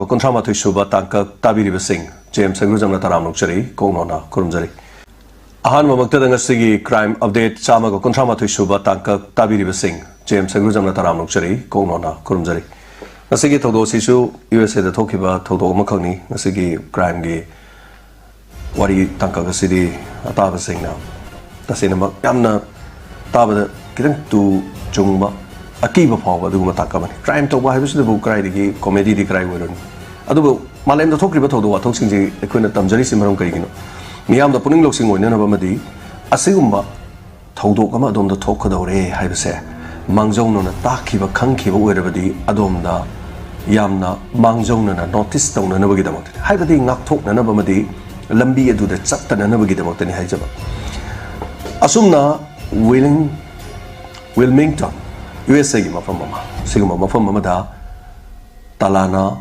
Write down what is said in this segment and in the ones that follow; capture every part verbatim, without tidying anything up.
ꯀꯨꯟꯊ꯭ꯔꯥ ꯃꯥꯊꯣꯏ ꯁꯨꯕ ꯇꯥꯡꯀꯛ ꯇꯥꯕꯤꯔꯤꯕꯁꯤꯡ, ꯖꯦꯝꯁ ꯁꯪꯒꯨꯖꯝꯅ ꯇꯔꯥꯝꯅ ꯑꯣꯛꯆꯔꯤ, ꯀꯣꯛꯅꯣꯟꯅ ꯈꯨꯔꯨꯝꯖꯔꯤ꯫ ꯑꯍꯥꯟꯕꯃꯛꯇꯗ ꯉꯁꯤꯒꯤ crime update ꯆꯥꯝꯃꯒ ꯀꯨꯟꯊ꯭ꯔꯥ ꯃꯥꯊꯣꯏ ꯁꯨꯕ ꯇꯥꯡꯀꯛ ꯇꯥꯕꯤꯔꯤꯕꯁꯤꯡ, ꯖꯦꯝꯁ ꯁꯪꯒꯨꯖꯝꯅ ꯇꯔꯥꯝꯅ ꯑꯣꯛꯆꯔꯤ, ꯀꯣꯛꯅꯣꯟꯅ ꯈꯨꯔꯨꯝꯖꯔꯤ꯫ ꯉꯁꯤꯒꯤ ꯊꯧꯗꯣꯛ ꯑꯁꯤꯁꯨ ꯌꯨ ꯑꯦꯁ ꯑꯦꯗ ꯊꯣꯛꯈꯤꯕ ꯊꯧꯗꯣꯛ ꯑꯃꯈꯛꯅꯤ꯫ ꯉꯁꯤꯒꯤ crimeꯒꯤ ꯋꯥꯔꯤ ꯇꯥꯡꯀꯛ ꯑꯁꯤꯗꯤ ꯑꯇꯥꯕꯁꯤꯡꯅ ꯇꯁꯦꯡꯅꯃꯛ ꯌꯥꯝꯅ ꯇꯥꯕꯗ ꯈꯤꯇꯪ ꯇꯨ ꯆꯨꯡꯕ, ꯑꯀꯤꯕ ꯐꯥꯎꯕ ꯑꯗꯨꯒꯨꯝꯕ ꯇꯥꯡꯀꯛ ꯑꯃꯅꯤ꯫ Crime ꯇꯧꯕ ꯍꯥꯏꯕꯁꯤꯗꯕꯨ ꯀꯗꯥꯏꯗꯒꯤ comedyꯗꯤ ꯀꯗꯥꯏ ꯑꯣꯏꯔꯨꯅꯤ? ꯑꯗꯨꯕꯨ ꯃꯥꯂꯦꯝꯗ ꯊꯣꯛꯈ꯭ꯔꯤꯕ ꯊꯧꯗꯣꯛ ꯋꯥꯊꯣꯛꯁꯤꯡꯁꯤ ꯑꯩꯈꯣꯏꯅ ꯇꯝꯖꯔꯤꯁꯤ ꯃꯔꯝ ꯀꯔꯤꯒꯤꯅꯣ? ꯃꯤꯌꯥꯝꯗ ꯄꯨꯛꯅꯤꯡ ꯂꯧꯁꯤꯡ ꯑꯣꯏꯅꯅꯕ ꯑꯃꯗꯤ ꯑꯁꯤꯒꯨꯝꯕ ꯊꯧꯗꯣꯛ ꯑꯃ ꯑꯗꯣꯝꯗ ꯊꯣꯛꯀꯗꯧꯔꯦ ꯍꯥꯏꯕꯁꯦ ꯃꯥꯡꯖꯧꯅꯅ ꯇꯥꯈꯤꯕ, ꯈꯪꯈꯤꯕ ꯑꯣꯏꯔꯕꯗꯤ ꯑꯗꯣꯝꯗ ꯌꯥꯝꯅ ꯃꯥꯡꯖꯧꯅꯅ notice ꯇꯧꯅꯅꯕꯒꯤꯗꯃꯛꯇꯅꯤ, ꯍꯥꯏꯕꯗꯤ ꯉꯥꯛꯊꯣꯛꯅꯅꯕ ꯑꯃꯗꯤ ꯂꯝꯕꯤ ꯑꯗꯨꯗ ꯆꯠꯇꯅꯅꯕꯒꯤꯗꯃꯛꯇꯅꯤ ꯍꯥꯏꯖꯕ꯫ ꯑꯁꯨꯝꯅ ꯋꯤꯂꯤꯡ-, ꯋꯤꯜꯃꯤꯡꯇꯟ, ꯌꯨ ꯑꯦꯁ ꯑꯦꯒꯤ ꯃꯐꯝ ꯑꯃ, ꯁꯤꯒꯨꯝꯕ ꯃꯐꯝ ꯑꯃꯗ ꯇꯂꯥꯅ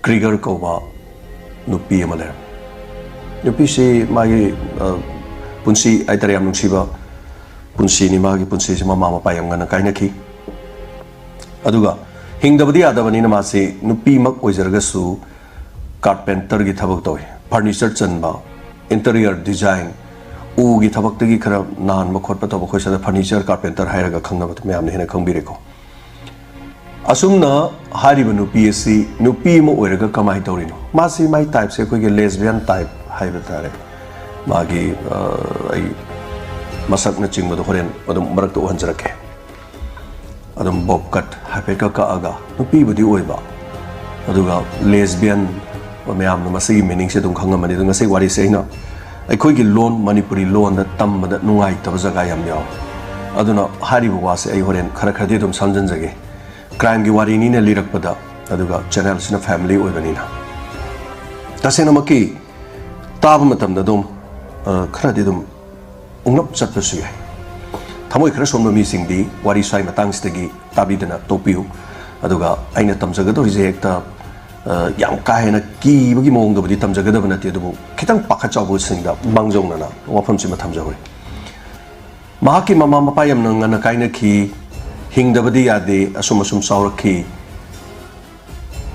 ꯀ꯭ꯔꯤꯒꯔ ꯀꯧꯕ ꯅꯨꯄꯤ ꯑꯃ ꯂꯩꯔꯝꯃꯤ꯫ ꯅꯨꯄꯤꯁꯤ ꯃꯥꯒꯤ, ꯑ, ꯄꯨꯟꯁꯤ ꯍꯥꯏꯇꯥꯔꯦ, ꯌꯥꯝ ꯅꯨꯡꯁꯤꯕ ꯄꯨꯟꯁꯤꯅꯤ꯫ ꯃꯥꯒꯤ ꯄꯨꯟꯁꯤꯁꯤ ꯃꯃꯥ ꯃꯄꯥ ꯌꯥꯝ ꯉꯟꯅ ꯀꯥꯏꯅꯈꯤ꯫ ꯑꯗꯨꯒ ꯍꯤꯡꯗꯕꯗꯤ ꯌꯥꯗꯕꯅꯤꯅ ꯃꯥꯁꯤ ꯅꯨꯄꯤꯃꯛ ꯑꯣꯏꯖꯔꯒꯁꯨ carpenterꯒꯤ ꯊꯕꯛ ꯇꯧꯏ, furniture ꯆꯟꯕ, interior design, ꯎꯒꯤ ꯊꯕꯛꯇꯒꯤ ꯈꯔ ꯅꯥꯟꯕ ꯈꯣꯠꯄ ꯇꯧꯕ, ꯑꯩꯈꯣꯏ ꯁꯤꯗ furniture carpenter ꯍꯥꯏꯔꯒ ꯈꯪꯅꯕꯗꯨ ꯃꯌꯥꯝꯅ ꯍꯦꯟꯅ ꯈꯪꯕꯤꯔꯦꯀꯣ꯫ ꯑꯁꯨꯝꯅ ꯍꯥꯏꯔꯤꯕ ꯅꯨꯄꯤ ꯑꯁꯤ ꯅꯨꯄꯤ ꯑꯃ ꯑꯣꯏꯔꯒ ꯀꯃꯥꯏꯅ ꯇꯧꯔꯤꯅꯣ? ꯃꯥꯁꯤ ꯃꯥꯏ typeꯁꯦ ꯑꯩꯈꯣꯏꯒꯤ lesbian type ꯍꯥꯏꯕ ꯇꯥꯔꯦ꯫ ꯃꯥꯒꯤ, ꯑ, ꯑꯩ ꯃꯁꯛꯅꯆꯤꯡꯕꯗꯣ ꯍꯣꯔꯦꯟ ꯑꯗꯨꯝ ꯃꯔꯛꯇ ꯎꯍꯟꯖꯔꯛꯀꯦ꯫ ꯑꯗꯨꯝ bob cut ꯍꯥꯏꯐꯦꯠꯀ ꯀꯛꯑꯒ ꯅꯨꯄꯤꯕꯨꯗꯤ ꯑꯣꯏꯕ, ꯑꯗꯨꯒ lesbian, ꯃꯌꯥꯝꯅ ꯃꯁꯤꯒꯤ meaningꯁꯦ ꯑꯗꯨꯝ ꯈꯪꯉꯝꯃꯅꯤ꯫ ꯑꯗꯣ ꯉꯁꯤ ꯋꯥꯔꯤꯁꯦ ꯑꯩꯅ ꯑꯩꯈꯣꯏꯒꯤ ꯂꯣꯟ, ꯃꯅꯤꯄꯨꯔꯤ ꯂꯣꯟꯗ ꯇꯝꯕꯗ ꯅꯨꯡꯉꯥꯏꯇꯕ ꯖꯒꯥ ꯌꯥꯝ ꯌꯥꯎꯋꯦ꯫ ꯑꯗꯨꯅ ꯍꯥꯏꯔꯤꯕ ꯋꯥꯁꯦ ꯑꯩ ꯍꯣꯔꯦꯟ ꯈꯔ ꯈꯔꯗꯤ ꯑꯗꯨꯝ ꯁꯝꯖꯤꯟꯖꯒꯦ꯫ Crimeꯒꯤ ꯋꯥꯔꯤꯅꯤꯅ ꯂꯤꯔꯛꯄꯗ, ꯑꯗꯨꯒ channelꯁꯤꯅ family ꯑꯣꯏꯕꯅꯤꯅ꯫ ꯇꯁꯦꯡꯅꯃꯛꯀꯤ ꯇꯥꯕ ꯃꯇꯝꯗ ꯑꯗꯨꯝ, ꯑ, ꯈꯔꯗꯤ ꯑꯗꯨꯝ ꯎꯡꯂꯞ ꯆꯠꯄꯁꯨ ꯌꯥꯏ꯫ ꯊꯃꯣꯏ ꯈꯔ ꯁꯣꯟꯕ ꯃꯤꯁꯤꯡꯗꯤ ꯋꯥꯔꯤ ꯁ꯭ꯋꯥꯏ ꯃꯇꯥꯡꯁꯤꯗꯒꯤ ꯇꯥꯕꯤꯗꯅ ꯇꯣꯛꯄꯤꯌꯨ꯫ ꯑꯗꯨꯒ ꯑꯩꯅ ꯇꯝꯖꯒꯗꯧꯔꯤꯁꯦ ꯍꯦꯛꯇ, ꯑ, ꯌꯥꯝ ꯀꯥ ꯍꯦꯟꯅ ꯀꯤꯕꯒꯤ ꯃꯑꯣꯡꯗꯕꯨꯗꯤ ꯇꯝꯖꯒꯗꯕ ꯅꯠꯇꯦ, ꯑꯗꯨꯕꯨ ꯈꯤꯇꯪ ꯄꯥꯈꯠ ꯆꯥꯎꯕꯁꯤꯡꯗ ꯃꯥꯡꯖꯧꯅꯅ ꯋꯥꯐꯝꯁꯤꯃ ꯊꯝꯖꯍꯧꯔꯤ꯫ ꯃꯍꯥꯛꯀꯤ ꯃꯃꯥ ꯃꯄꯥ ꯌꯥꯝꯅ ꯉꯟꯅ ꯀꯥꯏꯅꯈꯤ, ꯍꯤꯡꯗꯕꯗꯤ ꯌꯥꯗꯦ, ꯑꯁꯨꯝ ꯑꯁꯨꯝ ꯆꯥꯎꯔꯛꯈꯤ꯫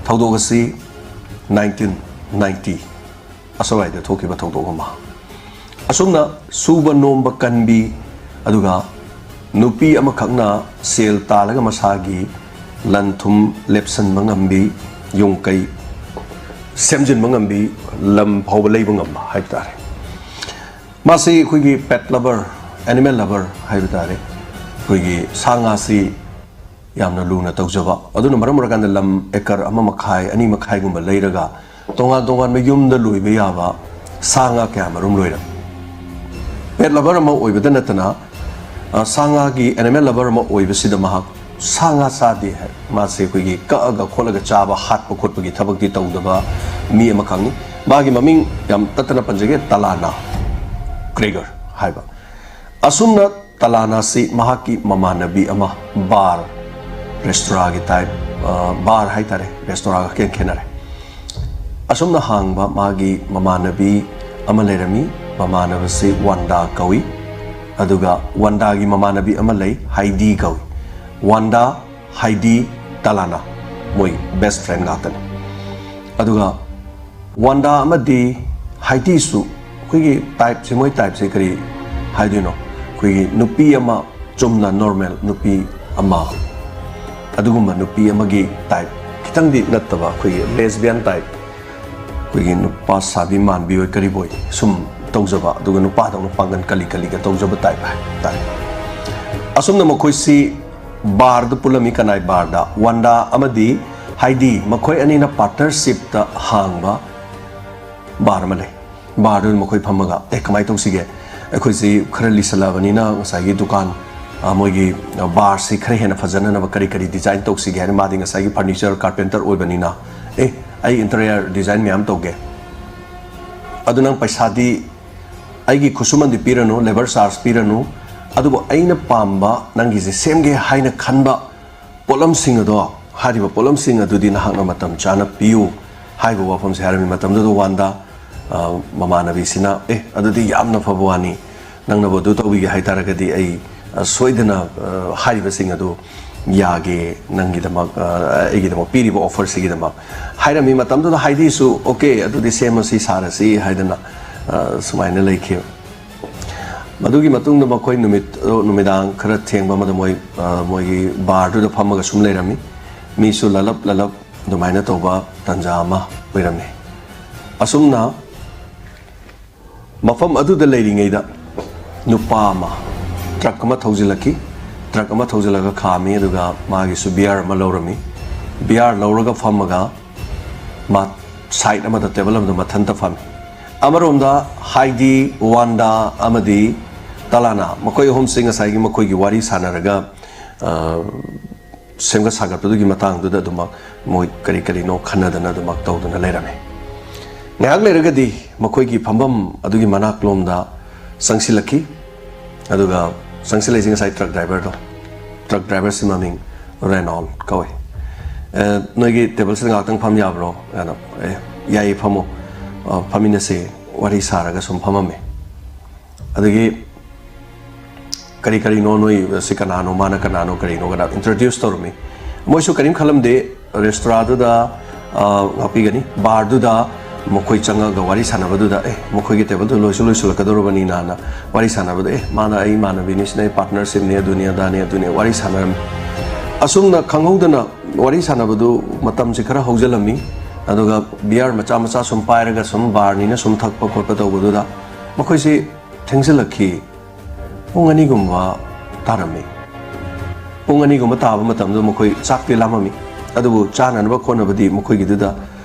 ꯊꯧꯗꯣꯛ ꯑꯁꯤ ꯅꯥꯏꯟꯇꯤꯟ ꯅꯥꯏꯟꯇꯤ ꯑꯁ꯭ꯋꯥꯏꯗ ꯊꯣꯛꯈꯤꯕ ꯊꯧꯗꯣꯛ ꯑꯃ꯫ ꯑꯁꯨꯝꯅ ꯁꯨꯕ ꯅꯣꯝꯕ ꯀꯟꯕꯤ, ꯑꯗꯨꯒ ꯅꯨꯄꯤ ꯑꯃꯈꯛꯅ ꯁꯦꯜ ꯇꯥꯜꯂꯒ ꯃꯁꯥꯒꯤ ꯂꯟ ꯊꯨꯝ ꯂꯦꯞꯁꯟꯕ ꯉꯝꯕꯤ, ꯌꯨꯝ ꯀꯩ ꯁꯦꯝꯖꯤꯟꯕ ꯉꯝꯕꯤ, ꯂꯝ ꯐꯥꯎꯕ ꯂꯩꯕ ꯉꯝꯕ ꯍꯥꯏꯕ ꯇꯥꯔꯦ꯫ ꯃꯥꯁꯤ ꯑꯩꯈꯣꯏꯒꯤ pet lover, animal lover ꯍꯥꯏꯕ ꯇꯥꯔꯦ꯫ ꯑꯩꯈꯣꯏꯒꯤ ꯁꯥ ꯉꯥꯁꯤ ꯌꯥꯝꯅ ꯂꯨꯅ ꯇꯧꯖꯕ꯫ ꯑꯗꯨꯅ ꯃꯔꯝ ꯑꯣꯏꯔꯀꯥꯟꯗ ꯂꯝ ꯑꯦꯀꯔ ꯑꯃ ꯃꯈꯥꯏ, ꯑꯅꯤ ꯃꯈꯥꯏꯒꯨꯝꯕ ꯂꯩꯔꯒ ꯇꯣꯉꯥꯟ ꯇꯣꯉꯥꯟꯕ ꯌꯨꯝꯗ ꯂꯣꯏꯕ ꯌꯥꯕ ꯁꯥ ꯉꯥ ꯀꯌꯥ ꯃꯔꯨꯝ ꯂꯣꯏꯔꯝꯃꯤ꯫ Pet lover ꯑꯃ ꯑꯣꯏꯕꯗ ꯅꯠꯇꯅ, ꯑ, ꯁꯥ ꯉꯥꯒꯤ animal lover ꯑꯃ ꯑꯣꯏꯕꯁꯤꯗ ꯃꯍꯥꯛ ꯁꯥ ꯉꯥ ꯆꯥꯗꯦ ꯍꯥꯏ꯫ ꯃꯥꯁꯦ ꯑꯩꯈꯣꯏꯒꯤ ꯀꯛꯑꯒ ꯈꯣꯠꯂꯒ ꯆꯥꯕ, ꯍꯥꯠꯄ ꯈꯣꯠꯄꯒꯤ ꯊꯕꯛꯇꯤ ꯇꯧꯗꯕ ꯃꯤ ꯑꯃꯈꯛꯅꯤ꯫ ꯃꯥꯒꯤ ꯃꯃꯤꯡ ꯌꯥꯝ ꯇꯠꯇꯅ ꯄꯟꯖꯒꯦ, ꯇꯂꯥꯅꯥ ꯀ꯭ꯔꯦꯒꯔ ꯍꯥꯏꯕ꯫ ꯑꯁꯨꯝꯅ ꯇꯂꯥꯅꯥꯁꯤ ꯃꯍꯥꯛꯀꯤ ꯃꯃꯥꯟꯅꯕꯤ ꯑꯃ, ꯕꯥꯔ, ꯔꯦꯁꯇꯣꯔꯥꯒꯤ ꯇꯥꯏꯞ, ꯑ, ꯕꯥꯔ ꯍꯥꯏꯇꯥꯔꯦ, ꯔꯦꯁꯇꯣꯔꯥꯒ ꯈꯤꯇꯪ ꯈꯦꯠꯅꯔꯦ꯫ ꯑꯁꯨꯝꯅ ꯍꯥꯡꯕ ꯃꯥꯒꯤ ꯃꯃꯥꯟꯅꯕꯤ ꯑꯃ ꯂꯩꯔꯝꯃꯤ꯫ ꯃꯃꯥꯟꯅꯕꯁꯤ ꯋꯥꯟꯗꯥ ꯀꯧꯏ꯫ ꯑꯗꯨꯒ ꯋꯥꯟꯗꯥꯒꯤ ꯃꯃꯥꯟꯅꯕꯤ ꯑꯃ ꯂꯩ, ꯍꯥꯏꯗꯤ ꯀꯧꯏ꯫ ꯋꯥꯟꯗꯥ, ꯍꯥꯏꯗꯤ, ꯇꯂꯥꯅꯥ, ꯃꯣꯏ best friend ꯉꯥꯛꯇꯅꯤ꯫ ꯑꯗꯨꯒ ꯋꯥꯟꯗꯥ ꯑꯃꯗꯤ ꯍꯥꯏꯗꯤꯁꯨ ꯑꯩꯈꯣꯏꯒꯤ ꯇꯥꯏꯞꯁꯦ, ꯃꯣꯏ ꯇꯥꯏꯞꯁꯦ ꯀꯔꯤ ꯍꯥꯏꯗꯣꯏꯅꯣ? ꯑꯩꯈꯣꯏꯒꯤ ꯅꯨꯄꯤ ꯑꯃ, ꯆꯨꯝꯅ ꯅꯣꯔꯃꯦꯜ ꯅꯨꯄꯤ ꯑꯃ, ꯑꯗꯨꯒꯨꯝꯕ ꯅꯨꯄꯤ ꯑꯃꯒꯤ ꯇꯥꯏꯞ, ꯈꯤꯇꯪꯗꯤ ꯅꯠꯇꯕ, ꯑꯩꯈꯣꯏꯒꯤ ꯂꯦꯁꯕꯤꯌꯟ ꯇꯥꯏꯞ, ꯑꯩꯈꯣꯏꯒꯤ ꯅꯨꯄꯥ ꯁꯥꯕꯤ ꯃꯥꯟꯕꯤ ꯑꯣꯏ ꯀꯔꯤꯕꯣꯏ ꯁꯨꯝ ꯇꯧꯖꯕ, ꯑꯗꯨꯒ ꯅꯨꯄꯥꯗꯧꯅ ꯄꯥꯡꯒꯜ ꯀꯜꯂꯤ ꯀꯜꯂꯤꯒ ꯇꯧꯖꯕ ꯇꯥꯏꯞ ꯍꯥꯏ ꯇꯥꯔꯦ꯫ ꯑꯁꯨꯝꯅ ꯃꯈꯣꯏꯁꯤ ꯕꯥꯔꯗ ꯄꯨꯜꯂꯝꯃꯤ꯫ ꯀꯅꯥꯏ ꯕꯥꯔꯗ? ꯋꯥꯟꯗꯥ ꯑꯃꯗꯤ ꯍꯥꯏꯗꯤ ꯃꯈꯣꯏ ꯑꯅꯤꯅ ꯄꯥꯔꯠꯅꯔꯁꯤꯞꯇ ꯍꯥꯡꯕ ꯕꯥꯔ ꯑꯃ ꯂꯩ꯫ ꯕꯥꯔꯗꯨꯗ ꯃꯈꯣꯏ ꯐꯝꯃꯒ, "ꯑꯦ, ꯀꯃꯥꯏꯅ ꯇꯧꯁꯤꯒꯦ? ꯑꯩꯈꯣꯏꯁꯤ ꯈꯔ ꯂꯤꯁꯜꯂꯛꯑꯕꯅꯤꯅ ꯉꯁꯥꯏꯒꯤ ꯗꯨꯀꯥꯟ, ꯑ, ꯃꯣꯏꯒꯤ, ꯑ, ꯕꯥꯔꯁꯤ ꯈꯔ ꯍꯦꯟꯅ ꯐꯖꯅꯅꯕ ꯀꯔꯤ ꯀꯔꯤ ꯗꯤꯖꯥꯏꯟ ꯇꯧꯁꯤꯒꯦ?" ꯍꯥꯏꯅ, ꯃꯥꯗꯤ ꯉꯁꯥꯏꯒꯤ ꯐꯔꯅꯤꯆꯔ ꯀꯥꯔꯄꯦꯟꯇꯔ ꯑꯣꯏꯕꯅꯤꯅ, "ꯑꯦ, ꯑꯩ ꯏꯟꯇꯔꯤꯌꯔ ꯗꯤꯖꯥꯏꯟ ꯃꯌꯥꯝ ꯇꯧꯒꯦ꯫ ꯑꯗꯨ ꯅꯪ ꯄꯩꯁꯥꯗꯤ ꯑꯩꯒꯤ ꯈꯨꯠꯁꯨꯃꯟꯗꯤ ꯄꯤꯔꯅꯨ, ꯂꯦꯕꯔ ꯆꯥꯔꯖ ꯄꯤꯔꯅꯨ, ꯑꯗꯨꯕꯨ ꯑꯩꯅ ꯄꯥꯝꯕ ꯅꯪꯒꯤꯁꯦ ꯁꯦꯝꯒꯦ ꯍꯥꯏꯅ ꯈꯟꯕ ꯄꯣꯠꯂꯝꯁꯤꯡ ꯑꯗꯣ, ꯍꯥꯏꯔꯤꯕ ꯄꯣꯠꯂꯝꯁꯤꯡ ꯑꯗꯨꯗꯤ ꯅꯍꯥꯛꯅ ꯃꯇꯝ ꯆꯥꯅ ꯄꯤꯌꯨ" ꯍꯥꯏꯕ ꯋꯥꯐꯝꯁꯦ ꯍꯥꯏꯔꯝꯃꯤ꯫ ꯃꯇꯝꯗꯨꯗ ꯋꯥꯟꯗꯥ, ꯑ, ꯃꯃꯥꯟꯅꯕꯤꯁꯤꯅ, "ꯑꯦ, ꯑꯗꯨꯗꯤ ꯌꯥꯝꯅ ꯐꯕ ꯋꯥꯅꯤ, ꯅꯪꯅꯕꯨ ꯑꯗꯨ ꯇꯧꯕꯤꯒꯦ ꯍꯥꯏ ꯇꯥꯔꯒꯗꯤ ꯑꯩ, ꯑ, ꯁꯣꯏꯗꯅ, ꯑ, ꯍꯥꯏꯔꯤꯕꯁꯤꯡ ꯑꯗꯨ ꯌꯥꯒꯦ ꯅꯪꯒꯤꯗꯃꯛ, ꯑ, ꯑꯩꯒꯤꯗꯃꯛ ꯄꯤꯔꯤꯕ offerꯁꯤꯒꯤꯗꯃꯛ ꯍꯥꯏꯔꯝꯃꯤ꯫ ꯃꯇꯝꯗꯨꯗ ꯍꯥꯏꯗꯤꯁꯨ, "Okay, ꯑꯗꯨꯗꯤ ꯁꯦꯝꯃꯁꯤ, ꯁꯥꯔꯁꯤ" ꯍꯥꯏꯗꯅ, ꯑ, ꯁꯨꯃꯥꯏꯅ ꯂꯩꯈꯤ꯫ ꯃꯗꯨꯒꯤ ꯃꯇꯨꯡꯗ ꯃꯈꯣꯏ ꯅꯨꯃꯤꯠ, ꯑ, ꯅꯨꯃꯤꯗꯥꯡ ꯈꯔ ꯊꯦꯡꯕ ꯑꯃꯗ ꯃꯣꯏ, ꯑ, ꯃꯣꯏꯒꯤ barꯗꯨꯗ ꯐꯝꯃꯒ ꯁꯨꯝ ꯂꯩꯔꯝꯃꯤ꯫ ꯃꯤꯁꯨ ꯂꯂꯞ ꯂꯂꯞ ꯑꯗꯨꯃꯥꯏꯅ ꯇꯧꯕ ꯇꯥꯟꯖꯥ ꯑꯃ ꯑꯣꯏꯔꯝꯃꯤ꯫ ꯑꯁꯨꯝꯅ ꯃꯐꯝ ꯑꯗꯨꯗ ꯂꯩꯔꯤꯉꯩꯗ ꯅꯨꯄꯥ ꯑꯃ ꯇ꯭ꯔꯛ ꯑꯃ ꯊꯧꯖꯤꯜꯂꯛꯈꯤ꯫ ꯇ꯭ꯔꯛ ꯑꯃ ꯊꯧꯖꯤꯜꯂꯒ ꯈꯥꯝꯃꯤ, ꯑꯗꯨꯒ ꯃꯥꯒꯤꯁꯨ beer ꯑꯃ ꯂꯧꯔꯝꯃꯤ꯫ Beer ꯂꯧꯔꯒ ꯐꯝꯃꯒ ꯃꯥ side ꯑꯃꯗ, table ꯑꯃꯗ ꯃꯊꯟꯇ ꯐꯝꯃꯤ꯫ ꯑꯃꯔꯣꯝꯗ ꯍꯥꯏꯗꯤ, ꯋꯥꯟꯗꯥ ꯑꯃꯗꯤ ꯇꯂꯥꯅꯥ, ꯃꯈꯣꯏ ꯑꯍꯨꯝꯁꯤ ꯉꯁꯥꯏꯒꯤ ꯃꯈꯣꯏꯒꯤ ꯋꯥꯔꯤ ꯁꯥꯟꯅꯔꯒ, ꯑ, ꯁꯦꯝꯒꯠ ꯁꯥꯒꯠꯄꯗꯨꯒꯤ ꯃꯇꯥꯡꯗꯨꯗ ꯑꯗꯨꯃꯛ ꯃꯣꯏ ꯀꯔꯤ ꯀꯔꯤꯅꯣ ꯈꯟꯅꯗꯅ ꯑꯗꯨꯃꯛ ꯇꯧꯗꯨꯅ ꯂꯩꯔꯝꯃꯤ꯫ ꯉꯥꯏꯍꯥꯛ ꯂꯩꯔꯒꯗꯤ ꯃꯈꯣꯏꯒꯤ ꯐꯝꯐꯝ ꯑꯗꯨꯒꯤ ꯃꯅꯥꯛꯂꯣꯝꯗ ꯆꯪꯁꯤꯜꯂꯛꯈꯤ꯫ ꯑꯗꯨꯒ ꯆꯪꯁꯤꯜꯂꯛꯏꯁꯦ ꯉꯁꯥꯏ ꯇ꯭ꯔꯛ ꯗ꯭ꯔꯥꯏꯚꯔꯗꯣ, ꯇ꯭ꯔꯛ ꯗ꯭ꯔꯥꯏꯚꯔꯁꯤ ꯃꯃꯤꯡ ꯔꯦꯅꯣꯜ ꯀꯧꯏ꯫ "ꯑꯦ, ꯅꯣꯏꯒꯤ ꯇꯦꯕꯜꯁꯤꯗ ꯉꯥꯏꯍꯥꯛꯇꯪ ꯐꯝ ꯌꯥꯕ꯭ꯔꯣ?" ꯍꯥꯏꯅ, "ꯑꯦ, ꯌꯥꯏꯌꯦ, ꯐꯝꯃꯣ, ꯑ, ꯐꯝꯃꯤꯟꯅꯁꯦ", ꯋꯥꯔꯤ ꯁꯥꯔꯒ ꯁꯨꯝ ꯐꯝꯃꯝꯃꯦ꯫ ꯑꯗꯒꯤ, "ꯀꯔꯤ ꯀꯔꯤꯅꯣ, ꯅꯣꯏ ꯁꯤ ꯀꯅꯥꯅꯣ, ꯃꯥꯅ ꯀꯅꯥꯅꯣ, ꯀꯔꯤꯅꯣ?" ꯀꯅꯥ introduce ꯇꯧꯔꯝꯃꯤ꯫ ꯃꯣꯏꯁꯨ ꯀꯔꯤꯝ ꯈꯜꯂꯝꯗꯦ꯫ ꯔꯦꯁꯇꯨꯔꯥꯗꯨꯗ, ꯑ, ꯉꯥꯛꯄꯤꯒꯅꯤ, barꯗꯨꯗ ꯃꯈꯣꯏ ꯆꯪꯉꯒ ꯋꯥꯔꯤ ꯁꯥꯟꯅꯕꯗꯨꯗ, "ꯑꯦ, ꯃꯈꯣꯏꯒꯤ ꯇꯦꯕꯜꯗꯨ ꯂꯣꯏꯁꯨ ꯂꯣꯏꯁꯤꯜꯂꯛꯀꯗꯧꯔꯕꯅꯤꯅ" ꯍꯥꯏꯅ ꯋꯥꯔꯤ ꯁꯥꯟꯅꯕꯗ, "ꯑꯦ, ꯃꯥꯅ ꯑꯩ ꯏꯃꯥꯟꯅꯕꯤꯅꯤ, ꯁꯤꯅ ꯑꯩ partnershipꯅꯤ, ꯑꯗꯨꯅꯤ ꯑꯗꯥꯅꯤ, ꯑꯗꯨꯅꯤ", ꯋꯥꯔꯤ ꯁꯥꯟꯅꯔꯝꯃꯤ꯫ ꯑꯁꯨꯝꯅ ꯈꯪꯍꯧꯗꯅ ꯋꯥꯔꯤ ꯁꯥꯟꯅꯕꯗꯨ ꯃꯇꯝꯁꯤ ꯈꯔ ꯍꯧꯖꯤꯜꯂꯝꯃꯤ꯫ ꯑꯗꯨꯒ beer ꯃꯆꯥ ꯃꯆꯥ ꯁꯨꯝ ꯄꯥꯏꯔꯒ ꯁꯨꯝ barꯅꯤꯅ ꯁꯨꯝ ꯊꯛꯄ ꯈꯣꯠꯄ ꯇꯧꯕꯗꯨꯗ ꯃꯈꯣꯏꯁꯤ ꯊꯦꯡꯖꯤꯜꯂꯛꯈꯤ꯫ ꯄꯨꯡ ꯑꯅꯤꯒꯨꯝꯕ ꯇꯥꯔꯝꯃꯤ꯫ ꯄꯨꯡ ꯑꯅꯤꯒꯨꯝꯕ ꯇꯥꯕ ꯃꯇꯝꯗ ꯃꯈꯣꯏ ꯆꯥꯛꯇꯤ ꯂꯥꯝꯃꯝꯃꯤ, ꯑꯗꯨꯕꯨ ꯆꯥꯅꯅꯕ ꯈꯣꯠꯅꯕꯗꯤ ꯃꯈꯣꯏꯒꯤꯗꯨꯗ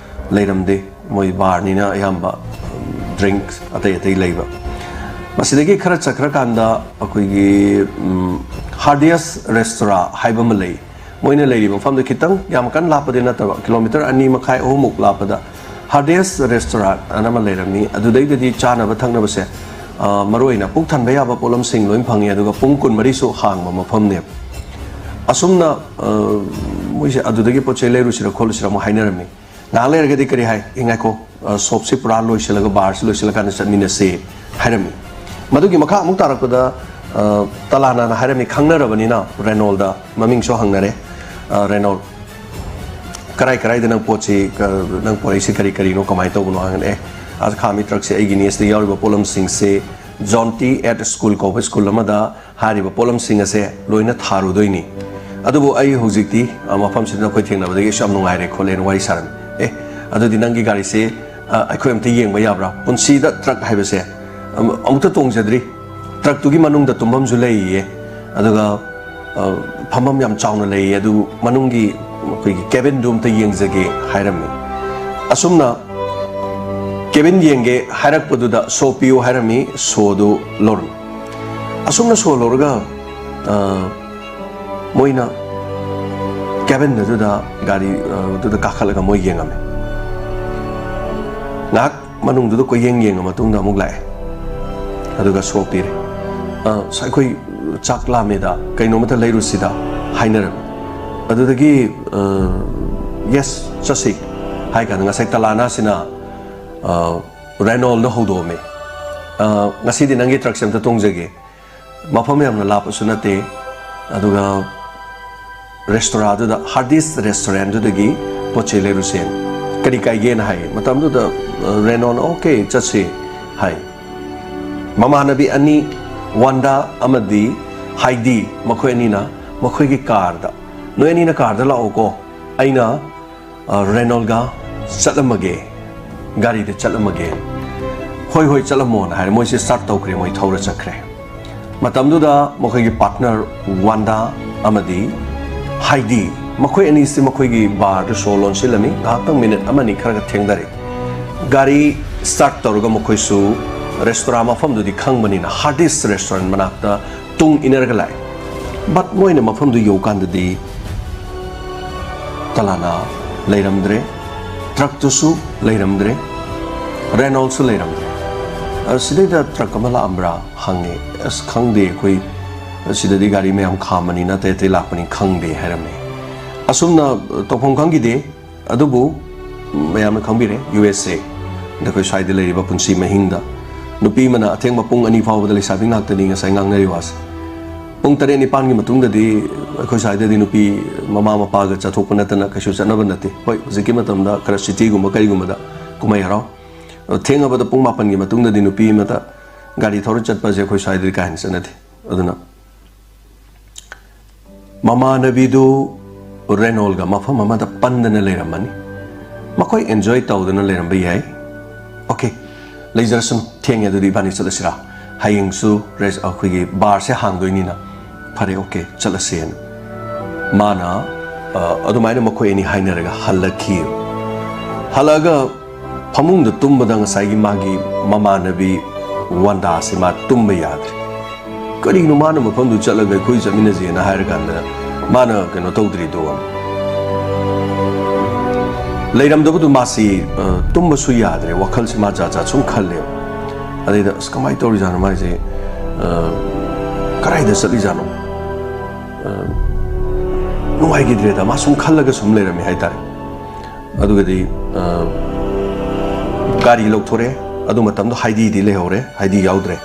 ꯂꯩꯔꯝꯗꯦ꯫ ꯃꯣꯏ barꯅꯤꯅ ꯑꯌꯥꯝꯕ, ꯎꯝ, drink ꯑꯇꯩ ꯑꯇꯩ ꯂꯩꯕ꯫ ꯃꯁꯤꯗꯒꯤ ꯈꯔ ꯆꯠꯈ꯭ꯔꯀꯥꯟꯗ ꯑꯩꯈꯣꯏꯒꯤ, ꯎꯝ, Hardee's Restaurant ꯍꯥꯏꯕ ꯑꯃ ꯂꯩ꯫ ꯃꯣꯏꯅ ꯂꯩꯔꯤꯕ ꯃꯐꯝꯗꯨ ꯈꯤꯇꯪ ꯌꯥꯝ ꯀꯟꯅ ꯂꯥꯞꯄꯗꯤ ꯅꯠꯇꯕ, kilometre ꯑꯅꯤ ꯃꯈꯥꯏ, ꯑꯍꯨꯝꯃꯨꯛ ꯂꯥꯞꯄꯗ Hardee's Restaurant ꯑꯅ ꯑꯃ ꯂꯩꯔꯝꯃꯤ꯫ ꯑꯗꯨꯗꯩꯗꯗꯤ ꯆꯥꯅꯕ ꯊꯛꯅꯕꯁꯦ, ꯑ, ꯃꯔꯨ ꯑꯣꯏꯅ ꯄꯨꯛ ꯊꯟꯕ ꯌꯥꯕ ꯄꯣꯠꯂꯝꯁꯤꯡ ꯂꯣꯏ ꯐꯪꯉꯤ, ꯑꯗꯨꯒ ꯄꯨꯡ ꯀꯨꯟꯃꯔꯤꯁꯨ ꯍꯥꯡꯕ ꯃꯐꯝꯅꯦꯕ꯫ ꯑꯁꯨꯝꯅ, ꯑ, ꯃꯣꯏꯁꯦ ꯑꯗꯨꯗꯒꯤ ꯄꯣꯠ ꯆꯩ ꯂꯩꯔꯨꯁꯤꯔ ꯈꯣꯠꯂꯨꯁꯤꯔ ꯑꯃꯨꯛ ꯍꯥꯏꯅꯔꯝꯃꯤ꯫ ꯉꯥꯏꯍꯥꯛ ꯂꯩꯔꯒꯗꯤ ꯀꯔꯤ ꯍꯥꯏ? "ꯑꯦ, ꯉꯥꯏꯈꯣ, ꯑ, shopꯁꯤ ꯄꯨꯔꯥ ꯂꯣꯏꯁꯤꯜꯂꯒ, barꯁꯤ ꯂꯣꯏꯁꯤꯜꯂꯀꯥꯟꯗ ꯆꯠꯃꯤꯟꯅꯁꯦ" ꯍꯥꯏꯔꯝꯃꯤ꯫ ꯃꯗꯨꯒꯤ ꯃꯈꯥ ꯑꯃꯨꯛ ꯇꯥꯔꯛꯄꯗ, ꯑ, ꯇꯂꯥꯅꯥꯅ ꯍꯥꯏꯔꯝꯃꯤ, ꯈꯪꯅꯔꯕꯅꯤꯅ ꯔꯦꯅꯣꯜꯗ ꯃꯃꯤꯡꯁꯨ ꯍꯪꯅꯔꯦ꯫ ꯑ, "ꯔꯦꯅꯣꯜ, ꯀꯔꯥꯏ ꯀꯔꯥꯏꯗ ꯅꯪ ꯄꯣꯠꯁꯤ, ꯀ-, ꯅꯪ ꯄꯣꯔꯛꯏꯁꯤ ꯀꯔꯤ ꯀꯔꯤꯅꯣ, ꯀꯃꯥꯏꯅ ꯇꯧꯕꯅꯣ?" ꯍꯪꯉꯦ꯫ "ꯑꯦ, ꯑꯁ, ꯈꯥꯝꯃꯤ ꯇ꯭ꯔꯛꯁꯦ ꯑꯩꯒꯤꯅꯤ, ꯑꯁꯤꯗ ꯌꯥꯎꯔꯤꯕ ꯄꯣꯠꯂꯝꯁꯤꯡꯁꯦ ꯖꯣꯟꯇꯤ ꯑꯦꯠ ꯁ꯭ꯀꯨꯜ ꯀꯧꯕ ꯁ꯭ꯀꯨꯜ ꯑꯃꯗ ꯍꯥꯏꯔꯤꯕ ꯄꯣꯠꯂꯝꯁꯤꯡ ꯑꯁꯦ ꯂꯣꯏꯅ ꯊꯥꯔꯨꯗꯣꯏꯅꯤ꯫ ꯑꯗꯨꯕꯨ ꯑꯩ ꯍꯧꯖꯤꯛꯇꯤ, ꯑ, ꯃꯐꯝꯁꯤꯗ ꯅꯈꯣꯏ ꯊꯦꯡꯅꯕꯗꯒꯤ ꯑꯩꯁꯨ ꯌꯥꯝ ꯅꯨꯡꯉꯥꯏꯔꯦ" ꯈꯣꯠꯂꯦꯅ ꯋꯥꯔꯤ ꯁꯥꯔꯝꯃꯤ꯫ "ꯑꯦ, ꯑꯗꯨꯗꯤ ꯅꯪꯒꯤ ꯒꯥꯔꯤꯁꯦ, ꯑ, ꯑꯩꯈꯣꯏ ꯑꯝꯇ ꯌꯦꯡꯕ ꯌꯥꯕ꯭ꯔꯥ? ꯄꯨꯟꯁꯤꯗ ꯇ꯭ꯔꯛ ꯍꯥꯏꯕꯁꯦ ꯑꯃ-, ꯑꯃꯨꯛꯇ ꯇꯣꯡꯖꯗ꯭ꯔꯤ꯫ ꯇ꯭ꯔꯛꯇꯨꯒꯤ ꯃꯅꯨꯡꯗ ꯇꯨꯝꯐꯝꯁꯨ ꯂꯩꯌꯦ, ꯑꯗꯨꯒ, ꯑ, ꯐꯝꯐꯝ ꯌꯥꯝ ꯆꯥꯎꯅ ꯂꯩꯌꯦ, ꯑꯗꯨ ꯃꯅꯨꯡꯒꯤ ꯑꯩꯈꯣꯏꯒꯤ ꯀꯦꯕꯤꯟꯗꯨ ꯑꯝꯇ ꯌꯦꯡꯖꯒꯦ" ꯍꯥꯏꯔꯝꯃꯤ꯫ ꯑꯁꯨꯝꯅ ꯀꯦꯕꯤꯟ ꯌꯦꯡꯒꯦ ꯍꯥꯏꯔꯛꯄꯗꯨꯗ ꯁꯣ ꯄꯤꯌꯨ ꯍꯥꯏꯔꯝꯃꯤ, ꯁꯣꯗꯨ ꯂꯧꯔꯝꯃꯤ꯫ ꯑꯁꯨꯝꯅ ꯁꯣ ꯂꯧꯔꯒ, ꯑ, ꯃꯣꯏꯅ ꯀꯦꯕꯤꯟ ꯑꯗꯨꯗ ꯒꯥꯔꯤ, ꯑ, ꯑꯗꯨꯗ ꯀꯥꯈꯠꯂꯒ ꯃꯣꯏ ꯌꯦꯡꯉꯝꯃꯦ꯫ ꯉꯥꯏꯍꯥꯛ ꯃꯅꯨꯡꯗꯨꯗ ꯀꯣꯏꯌꯦꯡ ꯌꯦꯡꯉ ꯃꯇꯨꯡꯗ ꯑꯃꯨꯛ ꯂꯥꯛꯑꯦ꯫ ꯑꯗꯨꯒ ꯁꯣ ꯄꯤꯔꯦ꯫ "ꯑ, ꯑꯁ, ꯑꯩꯈꯣꯏ ꯆꯥꯛ ꯂꯥꯝꯃꯦꯗ, ꯀꯩꯅꯣꯝꯇ ꯂꯩꯔꯨꯁꯤꯗ" ꯍꯥꯏꯅꯔꯝꯃꯤ꯫ ꯑꯗꯨꯗꯒꯤ, ꯑ, "ꯌꯦꯁ, ꯆꯠꯁꯤ" ꯍꯥꯏ ꯀꯥꯟꯗ ꯉꯁꯥꯏ ꯇꯂꯥꯅꯥꯁꯤꯅ, ꯑ, ꯔꯦꯅꯣꯜꯗ ꯍꯧꯗꯣꯛꯑꯝꯃꯤ꯫ "ꯑ, ꯉꯁꯤꯗꯤ ꯅꯪꯒꯤ ꯇ꯭ꯔꯛꯁꯦ ꯑꯝꯇ ꯇꯣꯡꯖꯒꯦ꯫ ꯃꯐꯝ ꯌꯥꯝꯅ ꯂꯥꯞꯄꯁꯨ ꯅꯠꯇꯦ, ꯑꯗꯨꯒ ꯔꯦꯁꯇꯣꯔꯥꯗꯨꯗ, ꯍꯥꯔꯗꯤꯁ ꯔꯦꯁꯇꯨꯔꯦꯟꯗꯨꯗꯒꯤ ꯄꯣꯠ ꯆꯩ ꯂꯩꯔꯨꯁꯦ꯫ ꯀꯔꯤ ꯀꯥꯏꯒꯦꯅ?" ꯍꯥꯏ꯫ ꯃꯇꯝꯗꯨꯗ, ꯑ, ꯔꯦꯅꯣꯜꯅ, "ꯑꯣꯀꯦ, ꯆꯠꯁꯤ" ꯍꯥꯏ꯫ ꯃꯃꯥꯟꯅꯕꯤ ꯑꯅꯤ, ꯋꯥꯟꯗꯥ ꯑꯃꯗꯤ ꯍꯥꯏꯗꯤ, ꯃꯈꯣꯏ ꯑꯅꯤꯅ ꯃꯈꯣꯏꯒꯤ ꯀꯥꯔꯗ, "ꯅꯣꯏ ꯑꯅꯤꯅ ꯀꯥꯔꯗ ꯂꯥꯛꯑꯣꯀꯣ, ꯑꯩꯅ, ꯑ, ꯔꯦꯅꯣꯜꯒ ꯆꯠꯂꯝꯃꯒꯦ, ꯒꯥꯔꯤꯗ ꯆꯠꯂꯝꯃꯒꯦ"꯫ "ꯍꯣꯏ, ꯍꯣꯏ, ꯆꯠꯂꯝꯃꯣꯅ" ꯍꯥꯏꯔꯦ꯫ ꯃꯣꯏꯁꯦ ꯁ꯭ꯇꯥꯔꯠ ꯇꯧꯈ꯭ꯔꯦ, ꯃꯣꯏ ꯊꯧꯔ ꯆꯠꯈ꯭ꯔꯦ꯫ ꯃꯇꯝꯗꯨꯗ ꯃꯈꯣꯏꯒꯤ ꯄꯥꯔꯠꯅꯔ ꯋꯥꯟꯗꯥ ꯑꯃꯗꯤ ꯍꯥꯏꯗꯤ, ꯃꯈꯣꯏ ꯑꯅꯤꯁꯤ ꯃꯈꯣꯏꯒꯤ ꯕꯥꯔꯗ ꯁꯣ ꯂꯣꯟꯁꯤꯜꯂꯝꯃꯤ꯫ ꯉꯥꯏꯍꯥꯛꯇꯪ, ꯃꯤꯅꯤꯠ ꯑꯃꯅꯤ ꯈꯔꯒ ꯊꯦꯡꯊꯔꯦ꯫ ꯒꯥꯔꯤ ꯁ꯭ꯇꯥꯔꯠ ꯇꯧꯔꯒ ꯃꯈꯣꯏꯁꯨ ꯔꯦꯁꯇꯣꯔꯥ ꯃꯐꯝꯗꯨꯗꯤ ꯈꯪꯕꯅꯤꯅ, ꯍꯥꯔꯗꯤꯁ ꯔꯦꯁꯇꯨꯔꯦꯟ ꯃꯅꯥꯛꯇ ꯇꯨꯡ ꯏꯟꯅꯔꯒ ꯂꯥꯛꯑꯦ꯫ ꯕꯠ ꯃꯣꯏꯅ ꯃꯐꯝꯗꯨ ꯌꯧꯀꯥꯟꯗꯗꯤ ꯇꯂꯥꯅꯥ ꯂꯩꯔꯝꯗ꯭ꯔꯦ, ꯇ꯭ꯔꯛꯇꯨꯁꯨ ꯂꯩꯔꯝꯗ꯭ꯔꯦ, ꯔꯦꯅꯣꯜꯁꯨ ꯂꯩꯔꯝꯗ꯭ꯔꯦ꯫ ꯑ, ꯁꯤꯗꯩꯗ ꯇ꯭ꯔꯛ ꯑꯃ ꯂꯥꯛꯑꯝꯕ꯭ꯔꯥ ꯍꯪꯉꯦ꯫ "ꯑꯁ, ꯈꯪꯗꯦ, ꯑꯩꯈꯣꯏ ꯁꯤꯗꯗꯤ ꯒꯥꯔꯤ ꯃꯌꯥꯝ ꯈꯥꯝꯕꯅꯤꯅ ꯑꯇꯩ ꯑꯇꯩ ꯂꯥꯛꯄꯅꯤ, ꯈꯪꯗꯦ" ꯍꯥꯏꯔꯝꯃꯦ꯫ ꯑꯁꯨꯝꯅ ꯇꯧꯐꯝ ꯈꯪꯈꯤꯗꯦ꯫ ꯑꯗꯨꯕꯨ ꯃꯌꯥꯝꯅ ꯈꯪꯕꯤꯔꯦ, ꯌꯨ ꯑꯦꯁ ꯑꯦ, ꯑꯩꯈꯣꯏ ꯁ꯭ꯋꯥꯏꯗ ꯂꯩꯔꯤꯕ ꯄꯨꯟꯁꯤ ꯃꯍꯤꯡꯗ ꯅꯨꯄꯤ ꯑꯃꯅ ꯑꯊꯦꯡꯕ ꯄꯨꯡ ꯑꯅꯤ ꯐꯥꯎꯕꯗ, ꯂꯩꯁꯥꯕꯤ ꯉꯥꯛꯇꯅꯤ ꯉꯁꯥꯏ ꯉꯥꯡꯅꯔꯤ ꯋꯥꯁꯦ꯫ ꯄꯨꯡ ꯇꯔꯦꯠ ꯅꯤꯄꯥꯟꯒꯤ ꯃꯇꯨꯡꯗꯗꯤ ꯑꯩꯈꯣꯏ ꯁ꯭ꯋꯥꯏꯗꯗꯤ ꯅꯨꯄꯤ ꯃꯃꯥ ꯃꯄꯥꯒ ꯆꯠꯊꯣꯛꯄ ꯅꯠꯇꯅ ꯀꯩꯁꯨ ꯆꯠꯅꯕ ꯅꯠꯇꯦ꯫ ꯍꯣꯏ, ꯍꯧꯖꯤꯛꯀꯤ ꯃꯇꯝꯗ ꯈꯔ ꯁꯤꯇꯤꯒꯨꯝꯕ ꯀꯔꯤꯒꯨꯝꯕꯗ ꯀꯨꯝꯍꯩ ꯍꯔꯥꯎ, ꯊꯦꯡꯉꯕꯗ ꯄꯨꯡ ꯃꯥꯄꯟꯒꯤ ꯃꯇꯨꯡꯗꯗꯤ ꯅꯨꯄꯤ ꯑꯃꯇ ꯒꯥꯔꯤ ꯊꯧꯔ ꯆꯠꯄꯁꯦ ꯑꯩꯈꯣꯏ ꯁ꯭ꯋꯥꯏꯗꯗꯤ ꯀꯥ ꯍꯦꯟꯅ ꯆꯠꯅꯗꯦ꯫ ꯑꯗꯨꯅ ꯃꯃꯥꯟꯅꯕꯤꯗꯨ ꯔꯦꯅꯣꯜꯒ ꯃꯐꯝ ꯑꯃꯗ ꯄꯟꯗꯅ ꯂꯩꯔꯝꯃꯅꯤ꯫ ꯃꯈꯣꯏ ꯑꯦꯟꯖꯣꯏ ꯇꯧꯗꯅ ꯂꯩꯔꯝꯕ ꯌꯥꯏ꯫ ꯑꯣꯀꯦ, ꯂꯩꯖꯔꯁꯅꯨ, ꯊꯦꯡꯉꯦ, ꯑꯗꯨꯗꯤ ꯏꯕꯥꯅꯤ ꯆꯠꯂꯁꯤꯔꯥ? ꯍꯌꯦꯡꯁꯨ ꯔꯦꯁ-, ꯑꯩꯈꯣꯏꯒꯤ ꯕꯥꯔꯁꯦ ꯍꯥꯡꯗꯣꯏꯅꯤꯅ꯫ ꯐꯔꯦ, ꯑꯣꯀꯦ, ꯆꯠꯂꯁꯦꯅ꯫ ꯃꯥꯅ, ꯑ, ꯑꯗꯨꯃꯥꯏꯅ ꯃꯈꯣꯏ ꯑꯅꯤ ꯍꯥꯏꯅꯔꯒ ꯍꯜꯂꯛꯈꯤ꯫ ꯍꯜꯂꯛꯑꯒ ꯐꯃꯨꯡꯗ ꯇꯨꯝꯕꯗ ꯉꯁꯥꯏꯒꯤ ꯃꯥꯒꯤ ꯃꯃꯥꯟꯅꯕꯤ ꯋꯥꯟꯗꯥꯁꯦ ꯃꯥ ꯇꯨꯝꯕ ꯌꯥꯗ꯭ꯔꯦ꯫ ꯀꯔꯤꯒꯤꯅꯣ ꯃꯥꯅ ꯃꯐꯝꯗꯨ ꯆꯠꯂꯒ ꯑꯩꯈꯣꯏ ꯆꯠꯃꯤꯟꯅꯁꯦꯅ ꯍꯥꯏꯔꯀꯥꯟꯗ ꯃꯥꯅ ꯀꯩꯅꯣ ꯇꯧꯗ꯭ꯔꯤꯗꯣ? ꯂꯩꯔꯝꯗꯕꯗꯨ ꯃꯥꯁꯤ, ꯑ, ꯇꯨꯝꯕꯁꯨ ꯌꯥꯗ꯭ꯔꯦ, ꯋꯥꯈꯜꯁꯤ ꯃꯥ ꯖꯥꯠ ꯖꯥꯠ ꯁꯨꯝ ꯈꯜꯂꯦꯕ꯫ ꯑꯗꯩꯗ, "ꯑꯁ, ꯀꯃꯥꯏꯅ ꯇꯧꯔꯤꯖꯥꯠꯅꯣ ꯃꯥꯏꯁꯦ? ꯑ, ꯀꯗꯥꯏꯗ ꯆꯠꯂꯤꯖꯥꯠꯅꯣ?" ꯑ, ꯅꯨꯡꯉꯥꯏꯈꯤꯗ꯭ꯔꯦꯗ, ꯃꯥ ꯁꯨꯝ ꯈꯜꯂꯒ ꯁꯨꯝ ꯂꯩꯔꯝꯃꯦ ꯍꯥꯏꯇꯥꯔꯦ꯫ ꯑꯗꯨꯒꯗꯤ, ꯑ, ꯒꯥꯔꯤ ꯂꯧꯊꯣꯔꯛꯑꯦ꯫ ꯑꯗꯨ ꯃꯇꯝꯗꯣ ꯍꯥꯏꯗꯤꯗꯤ ꯂꯩꯍꯧꯔꯦ, ꯍꯥꯏꯗꯤ ꯌꯥꯎꯗ꯭ꯔꯦ꯫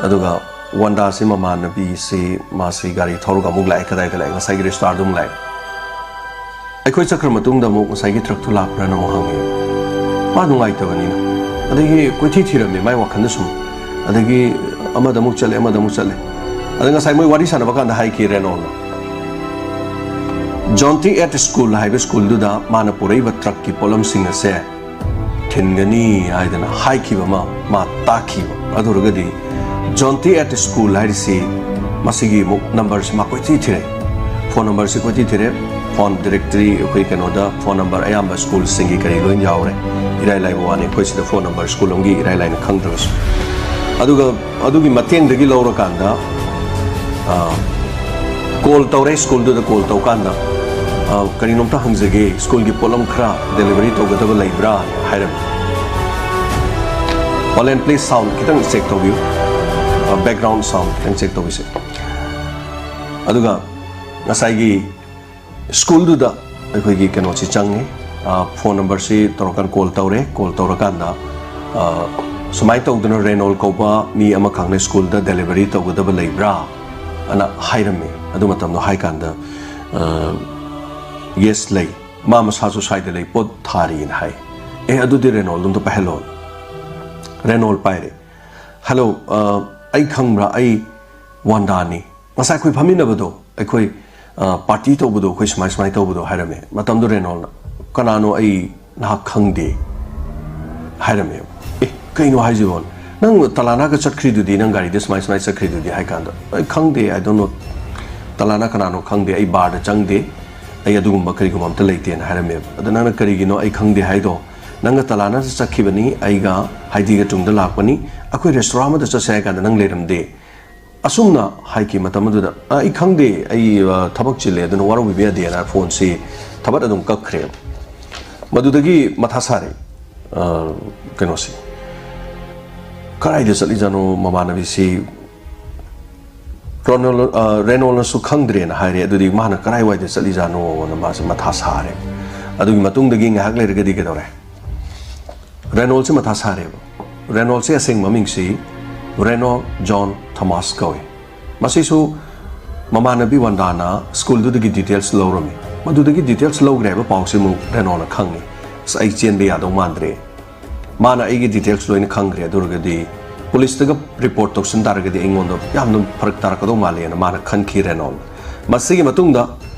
ꯑꯗꯨꯒ ꯋꯥꯟꯗꯥꯁꯤ ꯃꯃꯥꯟꯅꯕꯤꯁꯤ ꯃꯥꯁꯤ ꯒꯥꯔꯤ ꯊꯧꯔꯒ ꯑꯃꯨꯛ ꯂꯥꯛꯑꯦ꯫ ꯀꯗꯥꯏꯗ ꯂꯥꯛꯑꯦ? ꯉꯁꯥꯏꯒꯤ ꯔꯦꯁꯇꯨꯔꯥꯟꯗ ꯑꯃꯨꯛ ꯂꯥꯛꯑꯦ꯫ ꯑꯩꯈꯣꯏ ꯆꯠꯈ꯭ꯔ ꯃꯇꯨꯡꯗ ꯑꯃꯨꯛ ꯉꯁꯥꯏꯒꯤ ꯇ꯭ꯔꯛꯇꯨ ꯂꯥꯛꯄ꯭ꯔꯥꯅ ꯑꯃꯨꯛ ꯍꯪꯉꯦ꯫ ꯃꯥ ꯅꯨꯡꯉꯥꯏꯇꯕꯅꯤꯅ꯫ ꯑꯗꯒꯤ ꯀꯣꯏꯊꯤ ꯊꯤꯔꯝꯃꯦ ꯃꯥꯏ ꯋꯥꯈꯜꯗ ꯁꯨꯝ꯫ ꯑꯗꯒꯤ ꯑꯃꯗ ꯑꯃꯨꯛ ꯆꯠꯂꯦ, ꯑꯃꯗ ꯑꯃꯨꯛ ꯆꯠꯂꯦ꯫ ꯑꯗ ꯉꯁꯥꯏ ꯃꯣꯏ ꯋꯥꯔꯤ ꯁꯥꯟꯅꯕ ꯀꯥꯟꯗ ꯍꯥꯏꯈꯤ ꯔꯦꯅꯣꯜꯅ, "ꯖꯣꯟꯇꯤ ꯑꯦꯠ ꯁ꯭ꯀꯨꯜ" ꯍꯥꯏꯕ ꯁ꯭ꯀꯨꯜꯗꯨꯗ ꯃꯥꯅ ꯄꯨꯔꯛꯏꯕ ꯇ꯭ꯔꯛꯀꯤ ꯄꯣꯠꯂꯝꯁꯤꯡ ꯑꯁꯦ ꯊꯤꯟꯒꯅꯤ ꯍꯥꯏꯗꯅ ꯍꯥꯏꯈꯤꯕ ꯑꯃ ꯃꯥ ꯇꯥꯈꯤꯕ꯫ ꯑꯗꯨ ꯑꯣꯏꯔꯒꯗꯤ ꯖꯣꯟꯇꯤ ꯑꯦꯠ ꯁ꯭ꯀꯨꯜ ꯍꯥꯏꯔꯤꯁꯤ, ꯃꯁꯤꯒꯤ ꯑꯃꯨꯛ ꯅꯝꯕꯔꯁꯤ ꯃꯥ ꯀꯣꯏꯊꯤ ꯊꯤꯔꯦ꯫ ꯐꯣꯟ ꯅꯝꯕꯔꯁꯤ ꯀꯣꯏꯊꯤ ꯊꯤꯔꯦ꯫ ꯐꯣꯟ ꯗꯤꯔꯦꯛꯇꯔꯤ, ꯑꯩꯈꯣꯏ ꯀꯩꯅꯣꯗ ꯐꯣꯟ ꯅꯝꯕꯔ ꯑꯌꯥꯝꯕ ꯁ꯭ꯀꯨꯜꯁꯤꯡꯒꯤ ꯀꯔꯤ ꯂꯣꯏ ꯌꯥꯎꯔꯦ꯫ ꯏꯔꯥꯏ ꯂꯥꯏꯕ ꯋꯥꯅꯤ, ꯑꯩꯈꯣꯏ ꯁꯤꯗ ꯐꯣꯟ ꯅꯝꯕꯔ ꯁ꯭ꯀꯨꯜ ꯑꯃꯒꯤ ꯏꯔꯥꯏ ꯂꯥꯏꯅ ꯈꯪꯗ꯭ꯔꯒꯁꯨ꯫ ꯑꯗꯨꯒ ꯑꯗꯨꯒꯤ ꯃꯇꯦꯡꯗꯒꯤ ꯂꯧꯔꯀꯥꯟꯗ, ꯑ, ꯀꯣꯜ ꯇꯧꯔꯦ, ꯁ꯭ꯀꯨꯜꯗꯨꯗ ꯀꯣꯜ ꯇꯧꯀꯥꯟꯗ, "ꯑ, ꯀꯔꯤꯅꯣꯝꯇ ꯍꯪꯖꯒꯦ, ꯁ꯭ꯀꯨꯜꯒꯤ ꯄꯣꯠꯂꯝ ꯈꯔ ꯗꯦꯂꯤꯚꯔꯤ ꯇꯧꯒꯗꯕ ꯂꯩꯕ꯭ꯔꯥ?" ꯍꯥꯏꯔꯝꯃꯤ꯫ All and please sound ꯈꯤꯇꯪ ꯆꯦꯛ ꯇꯧꯕꯤꯌꯨ, ꯕꯦꯛꯒ꯭ꯔꯥꯎꯟ ꯁꯥꯎꯟ ꯈꯤꯇꯪ ꯆꯦꯛ ꯇꯧꯕꯤꯁꯦ꯫ ꯑꯗꯨꯒ ꯉꯁꯥꯏꯒꯤ ꯁ꯭ꯀꯨꯜꯗꯨꯗ ꯑꯩꯈꯣꯏꯒꯤ ꯀꯩꯅꯣꯁꯤ ꯆꯪꯉꯦ, ꯐꯣꯟ ꯅꯝꯕꯔꯁꯤ ꯇꯧꯔꯀꯥꯟꯗ ꯀꯣꯜ ꯇꯧꯔꯦ꯫ ꯀꯣꯜ ꯇꯧꯔꯀꯥꯟꯗ, ꯑ, ꯁꯨꯃꯥꯏꯅ ꯇꯧꯗꯅ ꯔꯦꯅꯣꯜ ꯀꯧꯕ ꯃꯤ ꯑꯃꯈꯛꯅ ꯁ꯭ꯀꯨꯜꯗ ꯗꯦꯂꯤꯚꯔꯤ ꯇꯧꯒꯗꯕ ꯂꯩꯕ꯭ꯔꯥ ꯑꯅ ꯍꯥꯏꯔꯝꯃꯤ꯫ ꯑꯗꯨ ꯃꯇꯝꯗꯣ ꯍꯥꯏ ꯀꯥꯟꯗ, "ꯌꯦꯁ, ꯂꯩ, ꯃꯥ ꯃꯁꯥꯁꯨ ꯁ꯭ꯋꯥꯏꯗ ꯂꯩ, ꯄꯣꯠ ꯊꯥꯔꯤꯅ" ꯍꯥꯏ꯫ "ꯑꯦ, ꯑꯗꯨꯗꯤ ꯔꯦꯅꯣꯜꯗꯣ ꯑꯝꯇ ꯄꯥꯏꯍꯜꯂꯣ"꯫ ꯔꯦꯅꯣꯜ ꯄꯥꯏꯔꯦ꯫ "ꯍꯜꯂꯣ, ꯑ, ꯑꯩ ꯈꯪꯕ꯭ꯔꯥ? ꯑꯩ ꯋꯥꯟꯗꯥꯅꯤ꯫ ꯉꯁꯥꯏ ꯑꯩꯈꯣꯏ ꯐꯝꯃꯤꯟꯅꯕꯗꯣ, ꯑꯩꯈꯣꯏ, ꯑ, ꯄꯥꯔꯇꯤ ꯇꯧꯕꯗꯣ, ꯑꯩꯈꯣꯏ ꯁꯨꯃꯥꯏ ꯁꯨꯃꯥꯏ ꯇꯧꯕꯗꯣ" ꯍꯥꯏꯔꯝꯃꯦ꯫ ꯃꯇꯝꯗꯣ ꯔꯦꯅꯣꯜꯅ, "ꯀꯅꯥꯅꯣ? ꯑꯩ ꯅꯍꯥꯛ ꯈꯪꯗꯦ" ꯍꯥꯏꯔꯝꯃꯦꯕ꯫ "ꯑꯦ, ꯀꯩꯅꯣ ꯍꯥꯏꯁꯤꯕꯣ? ꯅꯪ ꯇꯂꯥꯅꯥꯒ ꯆꯠꯈ꯭ꯔꯤꯗꯨꯗꯤ, ꯅꯪ ꯒꯥꯔꯤꯗ ꯁꯨꯃꯥꯏ ꯁꯨꯃꯥꯏ ꯆꯠꯈ꯭ꯔꯤꯗꯨꯗꯤ" ꯍꯥꯏ ꯀꯥꯟꯗ, "ꯑꯩ ꯈꯪꯗꯦ, I don't know, ꯇꯂꯥꯅꯥ ꯀꯅꯥꯅꯣ ꯈꯪꯗꯦ, ꯑꯩ ꯕꯥꯔꯗ ꯆꯪꯗꯦ, ꯑꯩ ꯑꯗꯨꯒꯨꯝꯕ ꯀꯔꯤꯒꯨꯝꯕ ꯑꯝꯇ ꯂꯩꯇꯦꯅ" ꯍꯥꯏꯔꯝꯃꯦꯕ꯫ "ꯑꯗ ꯅꯪꯅ ꯀꯔꯤꯒꯤꯅꯣ ꯑꯩ ꯈꯪꯗꯦ ꯍꯥꯏꯗꯣ? ꯅꯪꯒ ꯇꯂꯥꯅꯥꯗ ꯆꯠꯈꯤꯕꯅꯤ, ꯑꯩꯒ ꯍꯥꯏꯗꯤꯒ ꯇꯨꯡꯗ ꯂꯥꯛꯄꯅꯤ, ꯑꯩꯈꯣꯏ ꯔꯦꯁꯇꯨꯔꯥꯟ ꯑꯃꯗ ꯆꯠꯁꯦ ꯍꯥꯏ ꯀꯥꯟꯗ ꯅꯪ ꯂꯩꯔꯝꯗꯦ" ꯑꯁꯨꯝꯅ ꯍꯥꯏꯈꯤ꯫ ꯃꯇꯝ ꯑꯗꯨꯗ, "ꯑ, ꯑꯩ ꯈꯪꯗꯦ, ꯑꯩ, ꯑ, ꯊꯕꯛ ꯆꯤꯜꯂꯦ, ꯑꯗꯨꯅ ꯋꯥꯔꯧꯕꯤꯕ ꯌꯥꯗꯦꯅ" ꯐꯣꯟꯁꯤ ꯊꯕꯠ ꯑꯗꯨꯝ ꯀꯛꯈ꯭ꯔꯦꯕ꯫ ꯃꯗꯨꯗꯒꯤ ꯃꯊꯥ ꯁꯥꯔꯦ, ꯑ, ꯀꯩꯅꯣꯁꯤ, "ꯀꯗꯥꯏꯗ ꯆꯠꯂꯤꯖꯥꯠꯅꯣ ꯃꯃꯥꯟꯅꯕꯤꯁꯤ? ꯔꯣꯅꯣꯜ-, ꯑ, ꯔꯦꯅꯣꯜꯅꯁꯨ ꯈꯪꯗ꯭ꯔꯦꯅ ꯍꯥꯏꯔꯦ, ꯑꯗꯨꯗꯤ ꯃꯥꯅ ꯀꯗꯥꯏꯋꯥꯏꯗ ꯆꯠꯂꯤꯖꯥꯠꯅꯣꯅ" ꯃꯥꯁꯦ ꯃꯊꯥ ꯁꯥꯔꯦ꯫ ꯑꯗꯨꯒꯤ ꯃꯇꯨꯡꯗꯒꯤ ꯉꯥꯏꯍꯥꯛ ꯂꯩꯔꯒꯗꯤ ꯀꯩꯗꯧꯔꯦ? ꯔꯦꯅꯣꯜꯁꯦ ꯃꯊꯥ ꯁꯥꯔꯦꯕ꯫ ꯔꯦꯅꯣꯜꯁꯦ ꯑꯁꯦꯡꯕ ꯃꯃꯤꯡꯁꯤ ꯔꯦꯅꯣ ꯖꯣꯟ ꯊꯣꯃꯥꯁ ꯀꯧꯏ꯫ ꯃꯁꯤꯁꯨ ꯃꯃꯥꯟꯅꯕꯤ ꯋꯥꯟꯗꯥꯅ ꯁ꯭ꯀꯨꯜꯗꯨꯗꯒꯤ ꯗꯤꯇꯦꯜꯁ ꯂꯧꯔꯝꯃꯤ꯫ ꯃꯗꯨꯗꯒꯤ ꯗꯤꯇꯦꯜꯁ ꯂꯧꯈ꯭ꯔꯦ ꯍꯥꯏꯕ ꯄꯥꯎꯁꯤ ꯑꯃꯨꯛ ꯔꯦꯅꯣꯅ ꯈꯪꯉꯤ꯫ "ꯑꯁ, ꯑꯩ ꯆꯦꯟꯕ ꯌꯥꯗꯧ ꯃꯥꯟꯗ꯭ꯔꯦ"꯫ ꯃꯥꯅ ꯑꯩꯒꯤ ꯗꯤꯇꯦꯜꯁ ꯂꯣꯏꯅ ꯈꯪꯈ꯭ꯔꯦ, ꯑꯗꯨ ꯑꯣꯏꯔꯒꯗꯤ ꯄꯨꯂꯤꯁꯇꯒ ꯔꯤꯄꯣꯔꯠ ꯇꯧꯁꯤꯟ ꯇꯥꯔꯒꯗꯤ ꯑꯩꯉꯣꯟꯗ ꯌꯥꯝꯅ ꯐꯔꯛ ꯇꯥꯔꯛꯀꯗꯧ ꯃꯥꯜꯂꯦꯅ ꯃꯥꯅ ꯈꯟꯈꯤ ꯔꯦꯅꯣꯜꯅ꯫ ꯃꯁꯤꯒꯤ ꯃꯇꯨꯡꯗ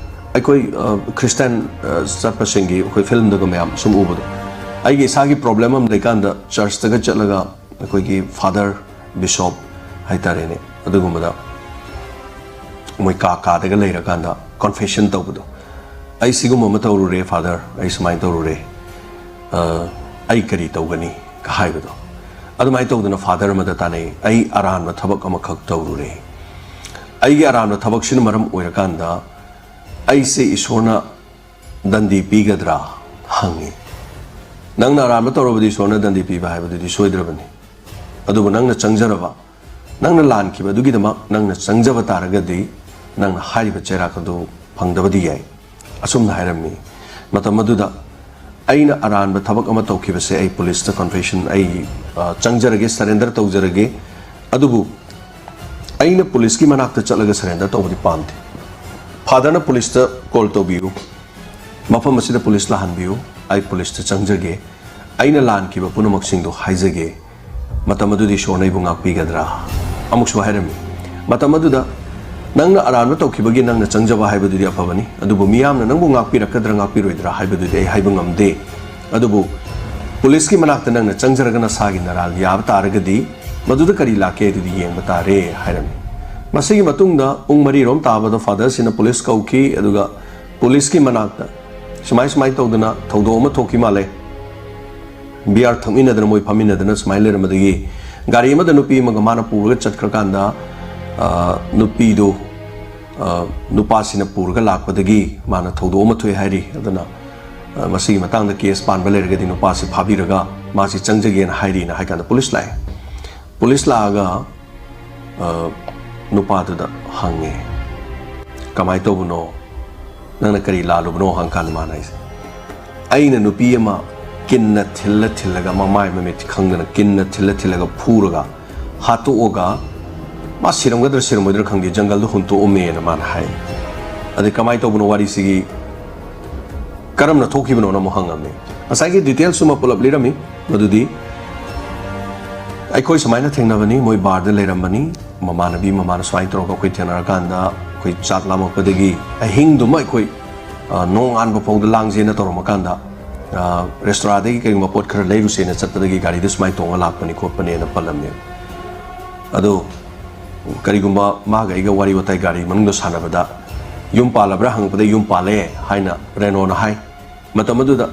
ꯑꯩꯈꯣꯏ, ꯑ, ꯈ꯭ꯔꯤꯁꯇꯥꯟ, ꯑ, ꯆꯠꯄꯁꯤꯡꯒꯤ ꯑꯩꯈꯣꯏ ꯐꯤꯂꯝꯗꯒ ꯃꯌꯥꯝ ꯁꯨꯝ ꯎꯕꯗꯣ, ꯑꯩꯒꯤ ꯏꯁꯥꯒꯤ ꯄ꯭ꯔꯣꯕ꯭ꯂꯦꯝ ꯑꯃ ꯂꯩꯀꯥꯟꯗ ꯆꯔꯆꯇꯒ ꯆꯠꯂꯒ ꯑꯩꯈꯣꯏꯒꯤ ꯐꯥꯗꯔ, ꯕꯤꯁꯣꯞ ꯍꯥꯏꯇꯥꯔꯦꯅꯦ, ꯑꯗꯨꯒꯨꯝꯕꯗ ꯃꯣꯏ ꯀꯥ ꯀꯥꯗꯒ ꯂꯩꯔꯀꯥꯟꯗ ꯀꯣꯟꯐꯦꯁꯟ ꯇꯧꯕꯗꯣ, "ꯑꯩ ꯁꯤꯒꯨꯝꯕ ꯑꯃ ꯇꯧꯔꯨꯔꯦ ꯐꯥꯗꯔ, ꯑꯩ ꯁꯨꯃꯥꯏꯅ ꯇꯧꯔꯨꯔꯦ, ꯑ, ꯑꯩ ꯀꯔꯤ ꯇꯧꯒꯅꯤ?" ꯍꯥꯏꯕꯗꯣ, ꯑꯗꯨꯃꯥꯏꯅ ꯇꯧꯗꯅ ꯐꯥꯗꯔ ꯑꯃꯗ ꯇꯥꯟꯅꯩ, "ꯑꯩ ꯑꯔꯥꯟꯕ ꯊꯕꯛ ꯑꯃꯈꯛ ꯇꯧꯔꯨꯔꯦ, ꯑꯩꯒꯤ ꯑꯔꯥꯟꯕ ꯊꯕꯛꯁꯤꯅ ꯃꯔꯝ ꯑꯣꯏꯔꯀꯥꯟꯗ ꯑꯩꯁꯦ ꯏꯁꯣꯔꯅ ꯗꯟꯗꯤ ꯄꯤꯒꯗ꯭ꯔꯥ?" ꯍꯪꯉꯤ꯫ "ꯅꯪꯅ ꯑꯔꯥꯟꯕ ꯇꯧꯔꯕꯗꯤ ꯏꯁꯣꯔꯅ ꯗꯟꯗꯤ ꯄꯤꯕ ꯍꯥꯏꯕꯗꯨꯗꯤ ꯁꯣꯏꯗ꯭ꯔꯕꯅꯤ, ꯑꯗꯨꯕꯨ ꯅꯪꯅ ꯆꯪꯖꯔꯕ, ꯅꯪꯅ ꯂꯥꯟꯈꯤꯕ ꯑꯗꯨꯒꯤꯗꯃꯛ ꯅꯪꯅ ꯆꯪꯖꯕ ꯇꯥꯔꯒꯗꯤ ꯅꯪꯅ ꯍꯥꯏꯔꯤꯕ ꯆꯩꯔꯥꯛ ꯑꯗꯨ ꯐꯪꯗꯕꯗꯤ ꯌꯥꯏ", ꯑꯁꯨꯝꯅ ꯍꯥꯏꯔꯝꯃꯤ꯫ ꯃꯇꯝ ꯑꯗꯨꯗ ꯑꯩꯅ ꯑꯔꯥꯟꯕ ꯊꯕꯛ ꯑꯃ ꯇꯧꯈꯤꯕꯁꯦ ꯑꯩ ꯄꯨꯂꯤꯁꯇ ꯀꯟꯐꯦꯁꯟ ꯑꯩ ꯑ, ꯆꯪꯖꯔꯒꯦ, ꯁꯔꯦꯟꯗꯔ ꯇꯧꯖꯔꯒꯦ꯫ ꯑꯗꯨꯕꯨ ꯑꯩꯅ ꯄꯨꯂꯤꯁꯀꯤ ꯃꯅꯥꯛꯇ ꯆꯠꯂꯒ ꯁꯔꯦꯟꯗꯔ ꯇꯧꯕꯗꯤ ꯄꯥꯝꯗꯦ꯫ ꯐꯥꯗꯔꯅ ꯄꯨꯂꯤꯁꯇ ꯀꯣꯜ ꯇꯧꯕꯤꯌꯨ, ꯃꯐꯝ ꯑꯁꯤꯗ ꯄꯨꯂꯤꯁ ꯂꯥꯛꯍꯟꯕꯤꯌꯨ, ꯑꯩ ꯄꯨꯂꯤꯁꯇ ꯆꯪꯖꯒꯦ, ꯑꯩꯅ ꯂꯥꯟꯈꯤꯕ ꯄꯨꯝꯅꯃꯛꯁꯤꯡꯗꯣ ꯍꯥꯏꯖꯒꯦ꯫ ꯃꯇꯝ ꯑꯗꯨꯗ ꯏꯁꯣꯔꯅ ꯑꯩꯕꯨ ꯉꯥꯛꯄꯤꯒꯗ꯭ꯔꯥ? ꯑꯃꯨꯛꯁꯨ ꯍꯥꯏꯔꯝꯃꯤ, ꯃꯇꯝ ꯑꯗꯨꯗ ꯅꯪꯅ ꯑꯔꯥꯟꯕ ꯇꯧꯈꯤꯕꯒꯤ ꯅꯪꯅ ꯆꯪꯖꯕ ꯍꯥꯏꯕꯗꯨꯗꯤ ꯑꯐꯕꯅꯤ, ꯑꯗꯨꯕꯨ ꯃꯤꯌꯥꯝꯅ ꯅꯪꯕꯨ ꯉꯥꯛꯄꯤꯔꯛꯀꯗ꯭ꯔꯥ ꯉꯥꯛꯄꯤꯔꯣꯏꯗ꯭ꯔꯥ ꯍꯥꯏꯕꯗꯨꯗꯤ ꯑꯩ ꯍꯥꯏꯕ ꯉꯝꯗꯦ꯫ ꯑꯗꯨꯕꯨ ꯄꯨꯂꯤꯁꯀꯤ ꯃꯅꯥꯛꯇ ꯅꯪꯅ ꯆꯪꯖꯔꯒ ꯅꯁꯥꯒꯤ ꯅꯔꯥꯜ ꯌꯥꯕ ꯇꯥꯔꯒꯗꯤ ꯃꯗꯨꯗ ꯀꯔꯤ ꯂꯥꯛꯀꯦ ꯑꯗꯨꯗꯤ ꯌꯦꯡꯕ ꯇꯥꯔꯦ ꯍꯥꯏꯔꯝꯃꯤ꯫ ꯃꯁꯤꯒꯤ ꯃꯇꯨꯡꯗ ꯄꯨꯡ ꯃꯔꯤꯔꯣꯝ ꯇꯥꯕꯗ ꯐꯥꯗꯔꯁꯤꯅ ꯄꯨꯂꯤꯁ ꯀꯧꯈꯤ, ꯑꯗꯨꯒ ꯄꯨꯂꯤꯁꯀꯤ ꯃꯅꯥꯛꯇ ꯁꯨꯃꯥꯏ ꯁꯨꯃꯥꯏ ꯇꯧꯗꯅ ꯊꯧꯗꯣꯛ ꯑꯃ ꯊꯣꯛꯈꯤ ꯃꯥꯜꯂꯦ, ꯕꯤꯌꯥꯔ ꯊꯛꯃꯤꯟꯅꯗꯅ ꯃꯣꯏ ꯐꯝꯃꯤꯟꯅꯗꯅ ꯁꯨꯃꯥꯏꯅ ꯂꯩꯔꯝꯕꯗꯒꯤ ꯒꯥꯔꯤ ꯑꯃꯗ ꯅꯨꯄꯤ ꯑꯃꯒ ꯃꯥꯅ ꯄꯨꯔꯒ ꯆꯠꯈ꯭ꯔꯀꯥꯟꯗ, ꯑ, ꯅꯨꯄꯤꯗꯨ, ꯑ, ꯅꯨꯄꯥꯁꯤꯅ ꯄꯨꯔꯒ ꯂꯥꯛꯄꯗꯒꯤ ꯃꯥꯅ ꯊꯧꯗꯣꯛ ꯑꯃ ꯊꯣꯛꯑꯦ ꯍꯥꯏꯔꯤ꯫ ꯑꯗꯨꯅ, ꯑ, ꯃꯁꯤꯒꯤ ꯃꯇꯥꯡꯗ ꯀꯦꯁ ꯄꯥꯟꯕ ꯂꯩꯔꯒꯗꯤ ꯅꯨꯄꯥꯁꯤ ꯐꯥꯕꯤꯔꯒ ꯃꯥꯁꯤ ꯆꯪꯖꯒꯦꯅ ꯍꯥꯏꯔꯤꯅ ꯍꯥꯏ ꯀꯥꯟꯗ ꯄꯨꯂꯤꯁ ꯂꯥꯛꯑꯦ꯫ ꯄꯨꯂꯤꯁ ꯂꯥꯛꯑꯒ, ꯑ, ꯅꯨꯄꯥꯗꯨꯗ ꯍꯪꯉꯦ, "ꯀꯃꯥꯏꯅ ꯇꯧꯕꯅꯣ? ꯅꯪꯅ ꯀꯔꯤ ꯂꯥꯜꯂꯨꯕꯅꯣ?" ꯍꯪꯀꯥꯟꯗ ꯃꯥꯅ ꯍꯥꯏꯁꯦ, "ꯑꯩꯅ ꯅꯨꯄꯤ ꯑꯃ ꯀꯤꯟꯅ ꯊꯤꯜꯂ ꯊꯤꯜꯂꯒ, ꯃꯃꯥꯏ ꯃꯃꯤꯠ ꯈꯪꯗꯅ ꯀꯤꯟꯅ ꯊꯤꯜꯂ ꯊꯤꯜꯂꯒ ꯐꯨꯔꯒ ꯍꯥꯠꯇꯣꯛꯑꯒ, ꯃꯥ ꯁꯤꯔꯝꯒꯗ꯭ꯔꯥ ꯁꯤꯔꯝꯃꯣꯏꯗ꯭ꯔꯥ ꯈꯪꯗꯦ, ꯖꯪꯒꯜꯗ ꯍꯨꯟꯇꯣꯛꯑꯝꯃꯦꯅ" ꯃꯥꯅ ꯍꯥꯏ꯫ ꯑꯗꯩ, "ꯀꯃꯥꯏꯅ ꯇꯧꯕꯅꯣ ꯋꯥꯔꯤꯁꯤꯒꯤ? ꯀꯔꯝꯅ ꯊꯣꯛꯈꯤꯕꯅꯣꯅ?" ꯑꯃꯨꯛ ꯍꯪꯉꯝꯃꯤ꯫ ꯉꯁꯥꯏꯒꯤ ꯗꯤꯇꯦꯜꯁꯇꯨꯃ ꯄꯨꯂꯞ ꯂꯤꯔꯝꯃꯤ꯫ ꯃꯗꯨꯗꯤ ꯑꯩꯈꯣꯏ ꯁꯨꯃꯥꯏꯅ ꯊꯦꯡꯅꯕꯅꯤ, ꯃꯣꯏ ꯕꯥꯔꯗ ꯂꯩꯔꯝꯕꯅꯤ, ꯃꯃꯥꯟꯅꯕꯤ ꯃꯃꯥꯟꯅ ꯁꯨꯃꯥꯏꯅ ꯇꯧꯔꯒ ꯑꯩꯈꯣꯏ ꯊꯦꯡꯅꯔꯀꯥꯟꯗ ꯑꯩꯈꯣꯏ ꯆꯥꯛ ꯂꯥꯝꯃꯛꯄꯗꯒꯤ ꯑꯍꯤꯡꯗꯨꯃ ꯑꯩꯈꯣꯏ, ꯑ, ꯅꯣꯡꯉꯥꯟꯕ ꯐꯥꯎꯗ ꯂꯥꯡꯁꯦꯅ ꯇꯧꯔꯝꯃꯀꯥꯟꯗ, ꯑ, ꯔꯦꯁꯇꯨꯔꯥꯗꯒꯤ ꯀꯔꯤꯒꯨꯝꯕ ꯄꯣꯠ ꯈꯔ ꯂꯩꯔꯨꯁꯦꯅ ꯆꯠꯄꯗꯒꯤ ꯒꯥꯔꯤꯗ ꯁꯨꯃꯥꯏꯅ ꯇꯣꯡꯉ ꯂꯥꯛꯄꯅꯤ ꯈꯣꯠꯄꯅꯦꯅ ꯄꯜꯂꯝꯃꯦ꯫ ꯑꯗꯣ ꯀꯔꯤꯒꯨꯝꯕ ꯃꯥꯒ ꯑꯩꯒ ꯋꯥꯔꯤ ꯋꯥꯇꯥꯏ ꯒꯥꯔꯤ ꯃꯅꯨꯡꯗ ꯁꯥꯟꯅꯕꯗ, "ꯌꯨꯝ ꯄꯥꯜꯂꯕ꯭ꯔꯥ?" ꯍꯪꯉꯛꯄꯗ, "ꯌꯨꯝ ꯄꯥꯜꯂꯦ" ꯍꯥꯏꯅ ꯔꯦꯅꯣꯅ ꯍꯥꯏ꯫ ꯃꯇꯝ ꯑꯗꯨꯗ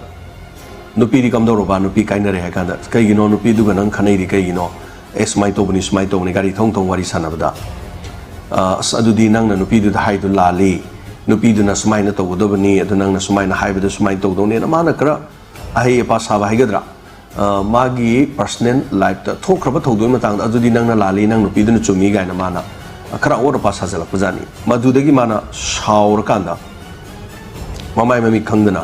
ꯅꯨꯄꯤꯗꯤ ꯀꯝꯗꯧꯔꯕ? ꯅꯨꯄꯤ ꯀꯥꯏꯅꯔꯦ ꯍꯥꯏ ꯀꯥꯟꯗ, "ꯀꯩꯒꯤꯅꯣ ꯅꯨꯄꯤꯗꯨꯒ ꯅꯪ ꯈꯠꯅꯩꯗꯤ ꯀꯩꯒꯤꯅꯣ? ꯑꯦ, ꯁꯨꯃꯥꯏꯅ ꯇꯧꯕꯅꯤ, ꯁꯨꯃꯥꯏꯅ ꯇꯧꯕꯅꯤ", ꯒꯥꯔꯤ ꯊꯧ ꯊꯧ ꯋꯥꯔꯤ ꯁꯥꯟꯅꯕꯗ, "ꯑ, ꯑꯁ, ꯑꯗꯨꯗꯤ ꯅꯪꯅ ꯅꯨꯄꯤꯗꯨꯗ ꯍꯥꯏꯗꯨ ꯂꯥꯜꯂꯤ, ꯅꯨꯄꯤꯗꯨꯅ ꯁꯨꯃꯥꯏꯅ ꯇꯧꯒꯗꯕꯅꯤ, ꯑꯗꯨ ꯅꯪꯅ ꯁꯨꯃꯥꯏꯅ ꯍꯥꯏꯕꯗ ꯁꯨꯃꯥꯏꯅ ꯇꯧꯗꯧꯅꯦꯅ" ꯃꯥꯅ ꯈꯔ ꯑꯍꯩ ꯑꯄꯥ ꯁꯥꯕ ꯍꯥꯏꯒꯗ꯭ꯔꯥ, ꯑ, ꯃꯥꯒꯤ ꯄꯔꯁꯅꯦꯜ ꯂꯥꯏꯐꯇ ꯊꯣꯛꯈ꯭ꯔꯕ ꯊꯧꯗꯣꯛꯀꯤ ꯃꯇꯥꯡꯗ, "ꯑꯗꯨꯗꯤ ꯅꯪꯅ ꯂꯥꯜꯂꯤ, ꯅꯪ ꯅꯨꯄꯤꯗꯨꯅ ꯆꯨꯝꯃꯤ" ꯀꯥꯏꯅ ꯃꯥꯅ ꯈꯔ ꯑꯑꯣꯠ ꯑꯄꯥ ꯁꯥꯖꯜꯂꯛꯄꯖꯥꯠꯅꯤ꯫ ꯃꯗꯨꯗꯒꯤ ꯃꯥꯅ ꯁꯥꯎꯔꯀꯥꯟꯗ ꯃꯃꯥꯏ ꯃꯃꯤꯠ ꯈꯪꯗꯅ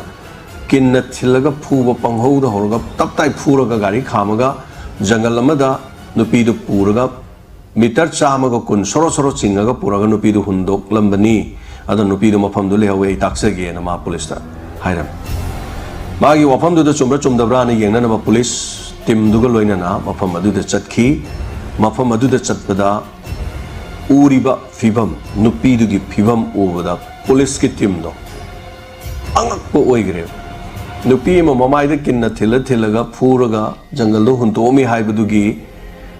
ꯀꯤꯟꯅ ꯊꯤꯜꯂꯒ ꯐꯨꯕ, ꯄꯪꯍꯧꯗ ꯍꯧꯔꯒ ꯇꯞ ꯇꯥꯏ ꯐꯨꯔꯒ ꯒꯥꯔꯤ ꯈꯥꯝꯃꯒ ꯖꯪꯒꯜ ꯑꯃꯗ ꯅꯨꯄꯤꯗꯨ ꯄꯨꯔꯒ ꯃꯤꯇꯔ ꯆꯥꯝꯃꯒ ꯀꯨꯟ ꯁꯣꯔꯣ ꯁꯣꯔꯣ ꯆꯤꯡꯉꯒ ꯄꯨꯔꯒ ꯅꯨꯄꯤꯗꯨ ꯍꯨꯟꯗꯣꯛꯂꯝꯕꯅꯤ꯫ ꯑꯗꯣ ꯅꯨꯄꯤꯗꯨ ꯃꯐꯝꯗꯨ ꯂꯩꯍꯧꯋꯦ, ꯑꯩ ꯇꯥꯛꯆꯒꯦꯅ ꯃꯥ ꯄꯨꯂꯤꯁꯇ ꯍꯥꯏꯔꯝꯃꯤ꯫ ꯃꯥꯒꯤ ꯋꯥꯐꯝꯗꯨꯗ ꯆꯨꯝꯕ꯭ꯔꯥ ꯆꯨꯝꯗꯕ꯭ꯔꯥꯅ ꯌꯦꯡꯅꯅꯕ ꯄꯨꯂꯤꯁ ꯇꯤꯝꯗꯨꯒ ꯂꯣꯏꯅꯅ ꯃꯐꯝ ꯑꯗꯨꯗ ꯆꯠꯈꯤ꯫ ꯃꯐꯝ ꯑꯗꯨꯗ ꯆꯠꯄꯗ ꯎꯔꯤꯕ ꯐꯤꯕꯝ, ꯅꯨꯄꯤꯗꯨꯒꯤ ꯐꯤꯕꯝ ꯎꯕꯗ ꯄꯨꯂꯤꯁꯀꯤ ꯇꯤꯝꯗꯣ ꯑꯉꯛꯄ ꯑꯣꯏꯈ꯭ꯔꯦꯕ꯫ ꯅꯨꯄꯤ ꯑꯃ ꯃꯃꯥꯏꯗ ꯀꯤꯟꯅ ꯊꯤꯜꯂ ꯊꯤꯜꯂꯒ ꯐꯨꯔꯒ ꯖꯪꯒꯜꯗ ꯍꯨꯟꯇꯣꯛꯑꯝꯃꯤ ꯍꯥꯏꯕꯗꯨꯒꯤ,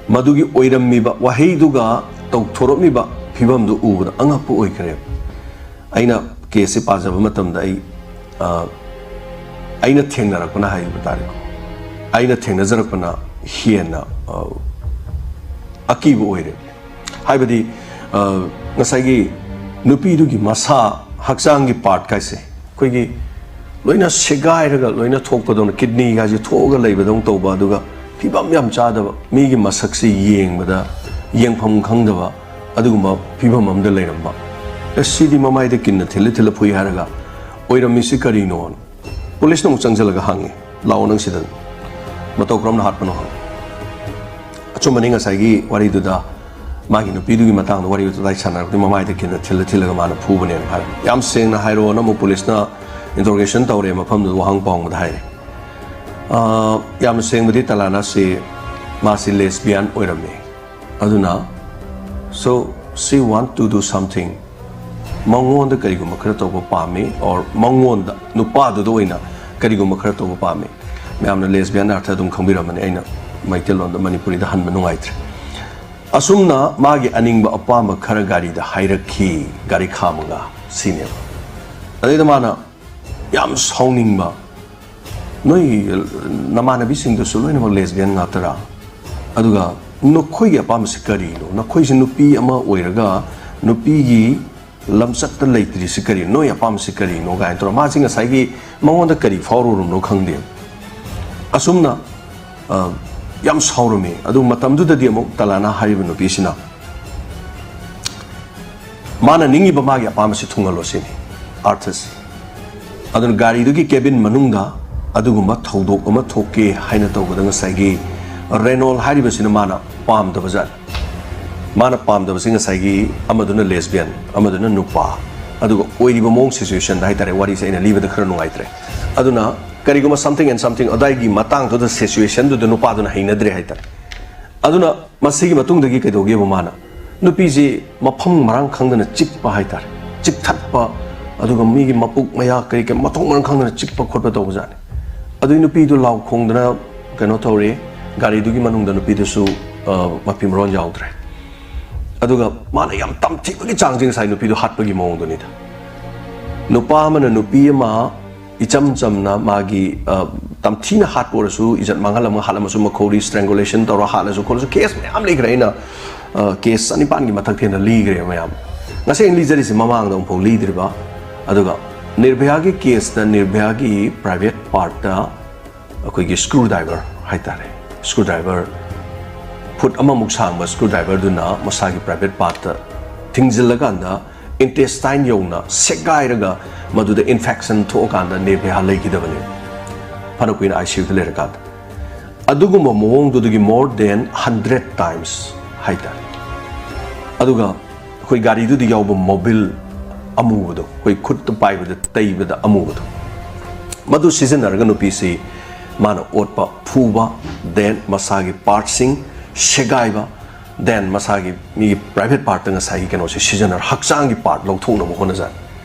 ꯃꯗꯨꯒꯤ ꯑꯣꯏꯔꯝꯃꯤꯕ ꯋꯥꯍꯩꯗꯨꯒ ꯇꯧꯊꯣꯔꯛꯂꯤꯕ ꯐꯤꯕꯝꯗꯨ ꯎꯕꯗ ꯑꯉꯛꯄ ꯑꯣꯏꯈ꯭ꯔꯦꯕ꯫ ꯑꯩꯅ ꯀꯦꯁꯁꯦ ꯄꯥꯖꯕ ꯃꯇꯝꯗ ꯑꯩ, ꯑ, ꯑꯩꯅ ꯊꯦꯡꯅꯔꯛꯄꯅ ꯍꯥꯏꯕ ꯇꯥꯔꯦꯀꯣ, ꯑꯩꯅ ꯊꯦꯡꯅꯖꯔꯛꯄꯅ ꯍꯦꯟꯅ, ꯑ, ꯑꯀꯤꯕ ꯑꯣꯏꯔꯦ꯫ ꯍꯥꯏꯕꯗꯤ, ꯑ, ꯉꯁꯥꯏꯒꯤ ꯅꯨꯄꯤꯗꯨꯒꯤ ꯃꯁꯥ, ꯍꯛꯆꯥꯡꯒꯤ ꯄꯥꯔꯠ ꯀꯥꯏꯁꯦ ꯑꯩꯈꯣꯏꯒꯤ ꯂꯣꯏꯅ ꯁꯦꯒꯥꯏꯔꯒ ꯂꯣꯏꯅ ꯊꯣꯛꯄꯗꯧꯅ, ꯀꯤꯗꯅꯤꯒꯥꯏꯁꯦ ꯊꯣꯛꯑꯒ ꯂꯩꯕꯗꯧꯅ ꯇꯧꯕ, ꯑꯗꯨꯒ ꯐꯤꯕꯝ ꯌꯥꯝ ꯆꯥꯗꯕ, ꯃꯤꯒꯤ ꯃꯁꯛꯁꯦ ꯌꯦꯡꯕꯗ ꯌꯦꯡꯐꯝ ꯈꯪꯗꯕ ꯑꯗꯨꯒꯨꯝꯕ ꯐꯤꯕꯝ ꯑꯃꯗ ꯂꯩꯔꯝꯕ꯫ ꯑꯦ, ꯁꯤꯗꯤ ꯃꯃꯥꯏꯗ ꯀꯤꯟꯅ ꯊꯤꯜꯂ ꯊꯤꯜꯂ ꯐꯨꯏ ꯍꯥꯏꯔꯒ ꯑꯣꯏꯔꯝꯃꯤꯁꯤ ꯀꯔꯤꯅꯣ? ꯄꯨꯂꯤꯁꯅ ꯑꯃꯨꯛ ꯆꯪꯁꯤꯜꯂꯒ ꯍꯪꯉꯤ, "ꯂꯥꯛꯑꯣ, ꯅꯪ ꯁꯤꯗ ꯃꯇꯧ ꯀꯔꯝꯅ ꯍꯥꯠꯄꯅꯣ?" ꯍꯪꯉꯤ꯫ ꯑꯆꯨꯝꯕꯅꯤ, ꯉꯁꯥꯏꯒꯤ ꯋꯥꯔꯤꯗꯨꯗ ꯃꯥꯒꯤ ꯅꯨꯄꯤꯗꯨꯒꯤ ꯃꯇꯥꯡꯗ ꯋꯥꯔꯤ ꯋꯥꯇꯥꯏ ꯁꯥꯟꯅꯔꯛꯄꯗ ꯃꯃꯥꯏꯗ ꯀꯤꯟꯅ ꯊꯤꯜꯂ ꯊꯤꯜꯂꯒ ꯃꯥꯅ ꯐꯨꯕꯅꯦꯅ ꯍꯥꯏꯔꯝꯃꯤ꯫ ꯌꯥꯝ ꯁꯦꯡꯅ ꯍꯥꯏꯔꯛꯑꯣꯅ ꯑꯃꯨꯛ ꯄꯨꯂꯤꯁꯅ ꯏꯟꯇꯔꯣꯒꯦꯁꯟ ꯇꯧꯔꯦ, ꯃꯐꯝꯗꯨꯗ ꯋꯥꯍꯪ ꯄꯥꯎꯍꯪꯕꯗ ꯍꯥꯏꯔꯦ꯫ ꯑ, ꯌꯥꯝꯅ ꯁꯦꯡꯕꯗꯤ ꯇꯂꯥꯅꯥꯁꯤ ꯃꯥꯁꯤ ꯂꯦꯁꯕꯤꯌꯥꯟ ꯑꯣꯏꯔꯝꯃꯤ꯫ ꯑꯗꯨꯅ, so she want to do something, ꯃꯉꯣꯟꯗ ꯀꯔꯤꯒꯨꯝꯕ ꯈꯔ ꯇꯧꯕ ꯄꯥꯝꯃꯤ, or ꯃꯉꯣꯟꯗ, ꯅꯨꯄꯥꯗꯨꯗ ꯑꯣꯏꯅ ꯀꯔꯤꯒꯨꯝꯕ ꯈꯔ ꯇꯧꯕ ꯄꯥꯝꯃꯤ꯫ ꯃꯌꯥꯝꯅ ꯂꯦꯁꯕꯤꯌꯟ ꯑꯔꯊ ꯑꯗꯨꯝ ꯈꯪꯕꯤꯔꯝꯃꯅꯤ, ꯑꯩꯅ ꯃꯩꯇꯩꯂꯣꯟꯗ, ꯃꯅꯤꯄꯨꯔꯤꯗ ꯍꯟꯕ ꯅꯨꯡꯉꯥꯏꯇ꯭ꯔꯦ꯫ ꯑꯁꯨꯝꯅ ꯃꯥꯒꯤ ꯑꯅꯤꯡꯕ ꯑꯄꯥꯝꯕ ꯈꯔ ꯒꯥꯔꯤꯗ ꯍꯥꯏꯔꯛꯈꯤ, ꯒꯥꯔꯤ ꯈꯥꯝꯃꯒ, ꯁꯤꯅꯦꯕ꯫ ꯑꯗꯩꯗ ꯃꯥꯅ ꯌꯥꯝ ꯁꯥꯎꯅꯤꯡꯕ, "ꯅꯣꯏ ꯅꯃꯥꯟꯅꯕꯤꯁꯤꯡꯗꯨꯁꯨ ꯂꯣꯏꯅꯃꯛ ꯂꯦꯁꯕꯤꯌꯟ ꯉꯥꯛꯇꯔꯥ? ꯑꯗꯨꯒ ꯅꯈꯣꯏꯒꯤ ꯑꯄꯥꯝꯕꯁꯤ ꯀꯔꯤꯅꯣ? ꯅꯈꯣꯏꯁꯤ ꯅꯨꯄꯤ ꯑꯃ ꯑꯣꯏꯔꯒ ꯅꯨꯄꯤꯒꯤ ꯂꯝꯆꯠꯇ ꯂꯩꯇ꯭ꯔꯤꯁꯤ ꯀꯔꯤꯅꯣ? ꯅꯣꯏ ꯑꯄꯥꯝꯕꯁꯤ ꯀꯔꯤꯅꯣ?" ꯀꯥꯏꯅ ꯇꯧꯔ, ꯃꯥꯁꯤ ꯉꯁꯥꯏꯒꯤ ꯃꯉꯣꯟꯗ ꯀꯔꯤ ꯐꯥꯎꯔꯨꯔꯕꯅꯣ ꯈꯪꯗꯦ꯫ ꯑꯁꯨꯝꯅ, ꯑ, ꯌꯥꯝ ꯁꯥꯎꯔꯝꯃꯤ꯫ ꯑꯗꯨ ꯃꯇꯝꯗꯨꯗꯗꯤ ꯑꯃꯨꯛ ꯇꯂꯥꯅꯥ ꯍꯥꯏꯔꯤꯕ ꯅꯨꯄꯤꯁꯤꯅ ꯃꯥꯅ ꯅꯤꯡꯉꯤꯕ ꯃꯥꯒꯤ ꯑꯄꯥꯝꯕꯁꯤ ꯊꯨꯡꯍꯜꯂꯣ ꯁꯤꯅꯤ ꯑꯥꯔꯊꯁꯤ꯫ ꯑꯗꯨꯅ ꯒꯥꯔꯤꯗꯨꯒꯤ ꯀꯦꯕꯤꯟ ꯃꯅꯨꯡꯗ ꯑꯗꯨꯒꯨꯝꯕ ꯊꯧꯗꯣꯛ ꯑꯃ ꯊꯣꯛꯀꯦ ꯍꯥꯏꯅ ꯇꯧꯕꯗ ꯉꯁꯥꯏꯒꯤ ꯔꯦꯅꯣꯜ ꯍꯥꯏꯔꯤꯕꯁꯤꯅ ꯃꯥꯅ ꯄꯥꯝꯗꯕꯖꯥꯠꯅꯤ꯫ ꯃꯥꯅ ꯄꯥꯝꯗꯕꯁꯤ ꯉꯁꯥꯏꯒꯤ ꯑꯃꯗꯨꯅ ꯂꯦꯁꯕꯤꯌꯟ, ꯑꯃꯗꯨꯅ ꯅꯨꯄꯥ, ꯑꯗꯨꯒ ꯑꯣꯏꯔꯤꯕ ꯃꯑꯣꯡ ꯁꯤꯆꯨꯋꯦꯁꯟꯗ ꯍꯥꯏꯇꯥꯔꯦ, ꯋꯥꯔꯤꯁꯦ ꯑꯩꯅ ꯂꯤꯕꯗ ꯈꯔ ꯅꯨꯡꯉꯥꯏꯇ꯭ꯔꯦ꯫ ꯑꯗꯨꯅ ꯀꯔꯤꯒꯨꯝꯕ something and something ꯑꯗꯥꯏꯒꯤ ꯃꯇꯥꯡꯗꯨꯗ ꯁꯤꯆꯨꯋꯦꯁꯟꯗꯨꯗ ꯅꯨꯄꯥꯗꯨꯅ ꯍꯩꯅꯗ꯭ꯔꯦ ꯍꯥꯏꯇꯥꯔꯦ꯫ ꯑꯗꯨꯅ ꯃꯁꯤꯒꯤ ꯃꯇꯨꯡꯗꯒꯤ ꯀꯩꯗꯧꯒꯦꯕꯨ ꯃꯥꯅ ꯅꯨꯄꯤꯁꯤ ꯃꯐꯝ ꯃꯔꯥꯡ ꯈꯪꯗꯅ ꯆꯤꯛꯄ ꯍꯥꯏꯇꯥꯔꯦ, ꯆꯤꯛꯊꯠꯄ, ꯑꯗꯨꯒ ꯃꯤꯒꯤ ꯃꯄꯨꯛ ꯃꯌꯥ ꯀꯔꯤ ꯀꯔꯤ ꯃꯊꯣꯡ ꯃꯔꯥꯡ ꯈꯪꯗꯅ ꯆꯤꯛꯄ ꯈꯣꯠꯄ ꯇꯧꯕꯖꯥꯠꯅꯤ꯫ ꯑꯗꯨꯒꯤ ꯅꯨꯄꯤꯗꯨ ꯂꯥꯎ ꯈꯣꯡꯗꯅ ꯀꯩꯅꯣ ꯇꯧꯔꯦ, ꯒꯥꯔꯤꯗꯨꯒꯤ ꯃꯅꯨꯡꯗ ꯅꯨꯄꯤꯗꯨꯁꯨ ꯑ, ꯃꯐꯤ ꯃꯔꯣꯟ ꯌꯥꯎꯗ꯭ꯔꯦ꯫ ꯑꯗꯨꯒ ꯃꯥꯅ ꯌꯥꯝ ꯇꯝꯊꯤꯕꯒꯤ ꯆꯥꯡꯁꯦ ꯉꯁꯥꯏ ꯅꯨꯄꯤꯗꯨ ꯍꯥꯠꯄꯒꯤ ꯃꯑꯣꯡꯗꯨꯅꯤꯗ꯫ ꯅꯨꯄꯥ ꯑꯃꯅ ꯅꯨꯄꯤ ꯑꯃ ꯏꯆꯝ ꯆꯝꯅ ꯃꯥꯒꯤ ꯑ, ꯇꯝꯊꯤꯅ ꯍꯥꯠꯄ ꯑꯣꯏꯔꯁꯨ, ꯏꯖꯠ ꯃꯥꯡꯍꯜꯂꯝꯃꯒ ꯍꯥꯠꯂꯝꯃꯁꯨ, ꯃꯈꯧꯔꯤ ꯁ꯭ꯇ꯭ꯔꯦꯡꯒꯨꯂꯦꯁꯟ ꯇꯧꯔ ꯍꯥꯠꯂꯁꯨ ꯈꯣꯠꯂꯁꯨ, ꯀꯦꯁ ꯃꯌꯥꯝ ꯂꯩꯈ꯭ꯔꯦ꯫ ꯑꯩꯅ ꯑ, ꯀꯦꯁ ꯆꯅꯤꯄꯥꯟꯒꯤ ꯃꯊꯛ ꯊꯦꯟꯅ ꯂꯤꯈ꯭ꯔꯦ ꯃꯌꯥꯝ꯫ ꯉꯁꯤ ꯑꯩꯅ ꯂꯤꯖꯔꯤꯁꯦ ꯃꯃꯥꯡꯗ ꯑꯃꯨꯛꯐꯥꯎ ꯂꯤꯗ꯭ꯔꯤꯕ꯫ ꯑꯗꯨꯒ ꯅꯤꯔꯚꯌꯥꯒꯤ ꯀꯦꯁꯇ ꯅꯤꯔꯚꯌꯥꯒꯤ ꯄ꯭ꯔꯥꯏꯚꯦꯠ ꯄꯥꯔꯠꯇ ꯑꯩꯈꯣꯏꯒꯤ ꯁ꯭ꯀ꯭ꯔꯨ ꯗ꯭ꯔꯥꯏꯚꯔ ꯍꯥꯏꯇꯥꯔꯦ, ꯁ꯭ꯀ꯭ꯔꯨ ꯗ꯭ꯔꯥꯏꯚꯔ ꯐꯨꯠ ꯑꯃꯃꯨꯛ ꯁꯥꯡꯕ ꯁ꯭ꯀ꯭ꯔꯨ ꯗ꯭ꯔꯥꯏꯚꯔꯗꯨꯅ ꯃꯁꯥꯒꯤ ꯄ꯭ꯔꯥꯏꯚꯦꯠ ꯄꯥꯔꯠꯇ ꯊꯤꯡꯖꯤꯜꯂꯀꯥꯟꯗ ꯏꯟꯇꯦꯁꯇꯥꯏꯟ ꯌꯧꯅ ꯁꯦꯒꯥꯏꯔꯒ ꯃꯗꯨꯗ ꯏꯟꯐꯦꯛꯁꯟ ꯊꯣꯛꯑꯀꯥꯟꯗ ꯅꯤꯔꯚꯌꯥ ꯂꯩꯈꯤꯗꯕꯅꯦ, ꯐꯅ ꯀꯨꯏꯅ ꯑꯥꯏ ꯁꯤ ꯌꯨꯗ ꯂꯩꯔꯀꯥꯟꯗ꯫ ꯑꯗꯨꯒꯨꯝꯕ ꯃꯑꯣꯡꯗꯨꯗꯒꯤ more than hundred times ꯍꯥꯏꯇꯥꯔꯦ꯫ ꯑꯗꯨꯒ ꯑꯩꯈꯣꯏ ꯒꯥꯔꯤꯗꯨꯗ ꯌꯥꯎꯕ ꯃꯣꯕꯤꯜ ꯑꯃꯨꯕꯗꯣ, ꯑꯩꯈꯣꯏ ꯈꯨꯠꯇ ꯄꯥꯏꯕꯗ ꯇꯩꯕꯗ ꯑꯃꯨꯕꯗꯣ, ꯃꯗꯨ ꯁꯤꯖꯤꯟꯅꯔꯒ ꯅꯨꯄꯤꯁꯤ ꯃꯥꯅ ꯑꯣꯠꯄ, ꯐꯨꯕ, then ꯃꯁꯥꯒꯤ ꯄꯥꯔꯠꯁꯤꯡ ꯁꯦꯒꯥꯏꯕ, then ꯃꯁꯥꯒꯤ ꯃꯤꯒꯤ ꯄ꯭ꯔꯥꯏꯚꯦꯠ ꯄꯥꯔꯠꯇ ꯉꯁꯥꯏꯒꯤ ꯀꯩꯅꯣꯁꯦ ꯁꯤꯖꯤꯟꯅꯔ ꯍꯛꯆꯥꯡꯒꯤ ꯄꯥꯔꯠ ꯂꯧꯊꯣꯛꯅꯕ ꯍꯣꯠꯅꯖꯥꯠꯅꯤ꯫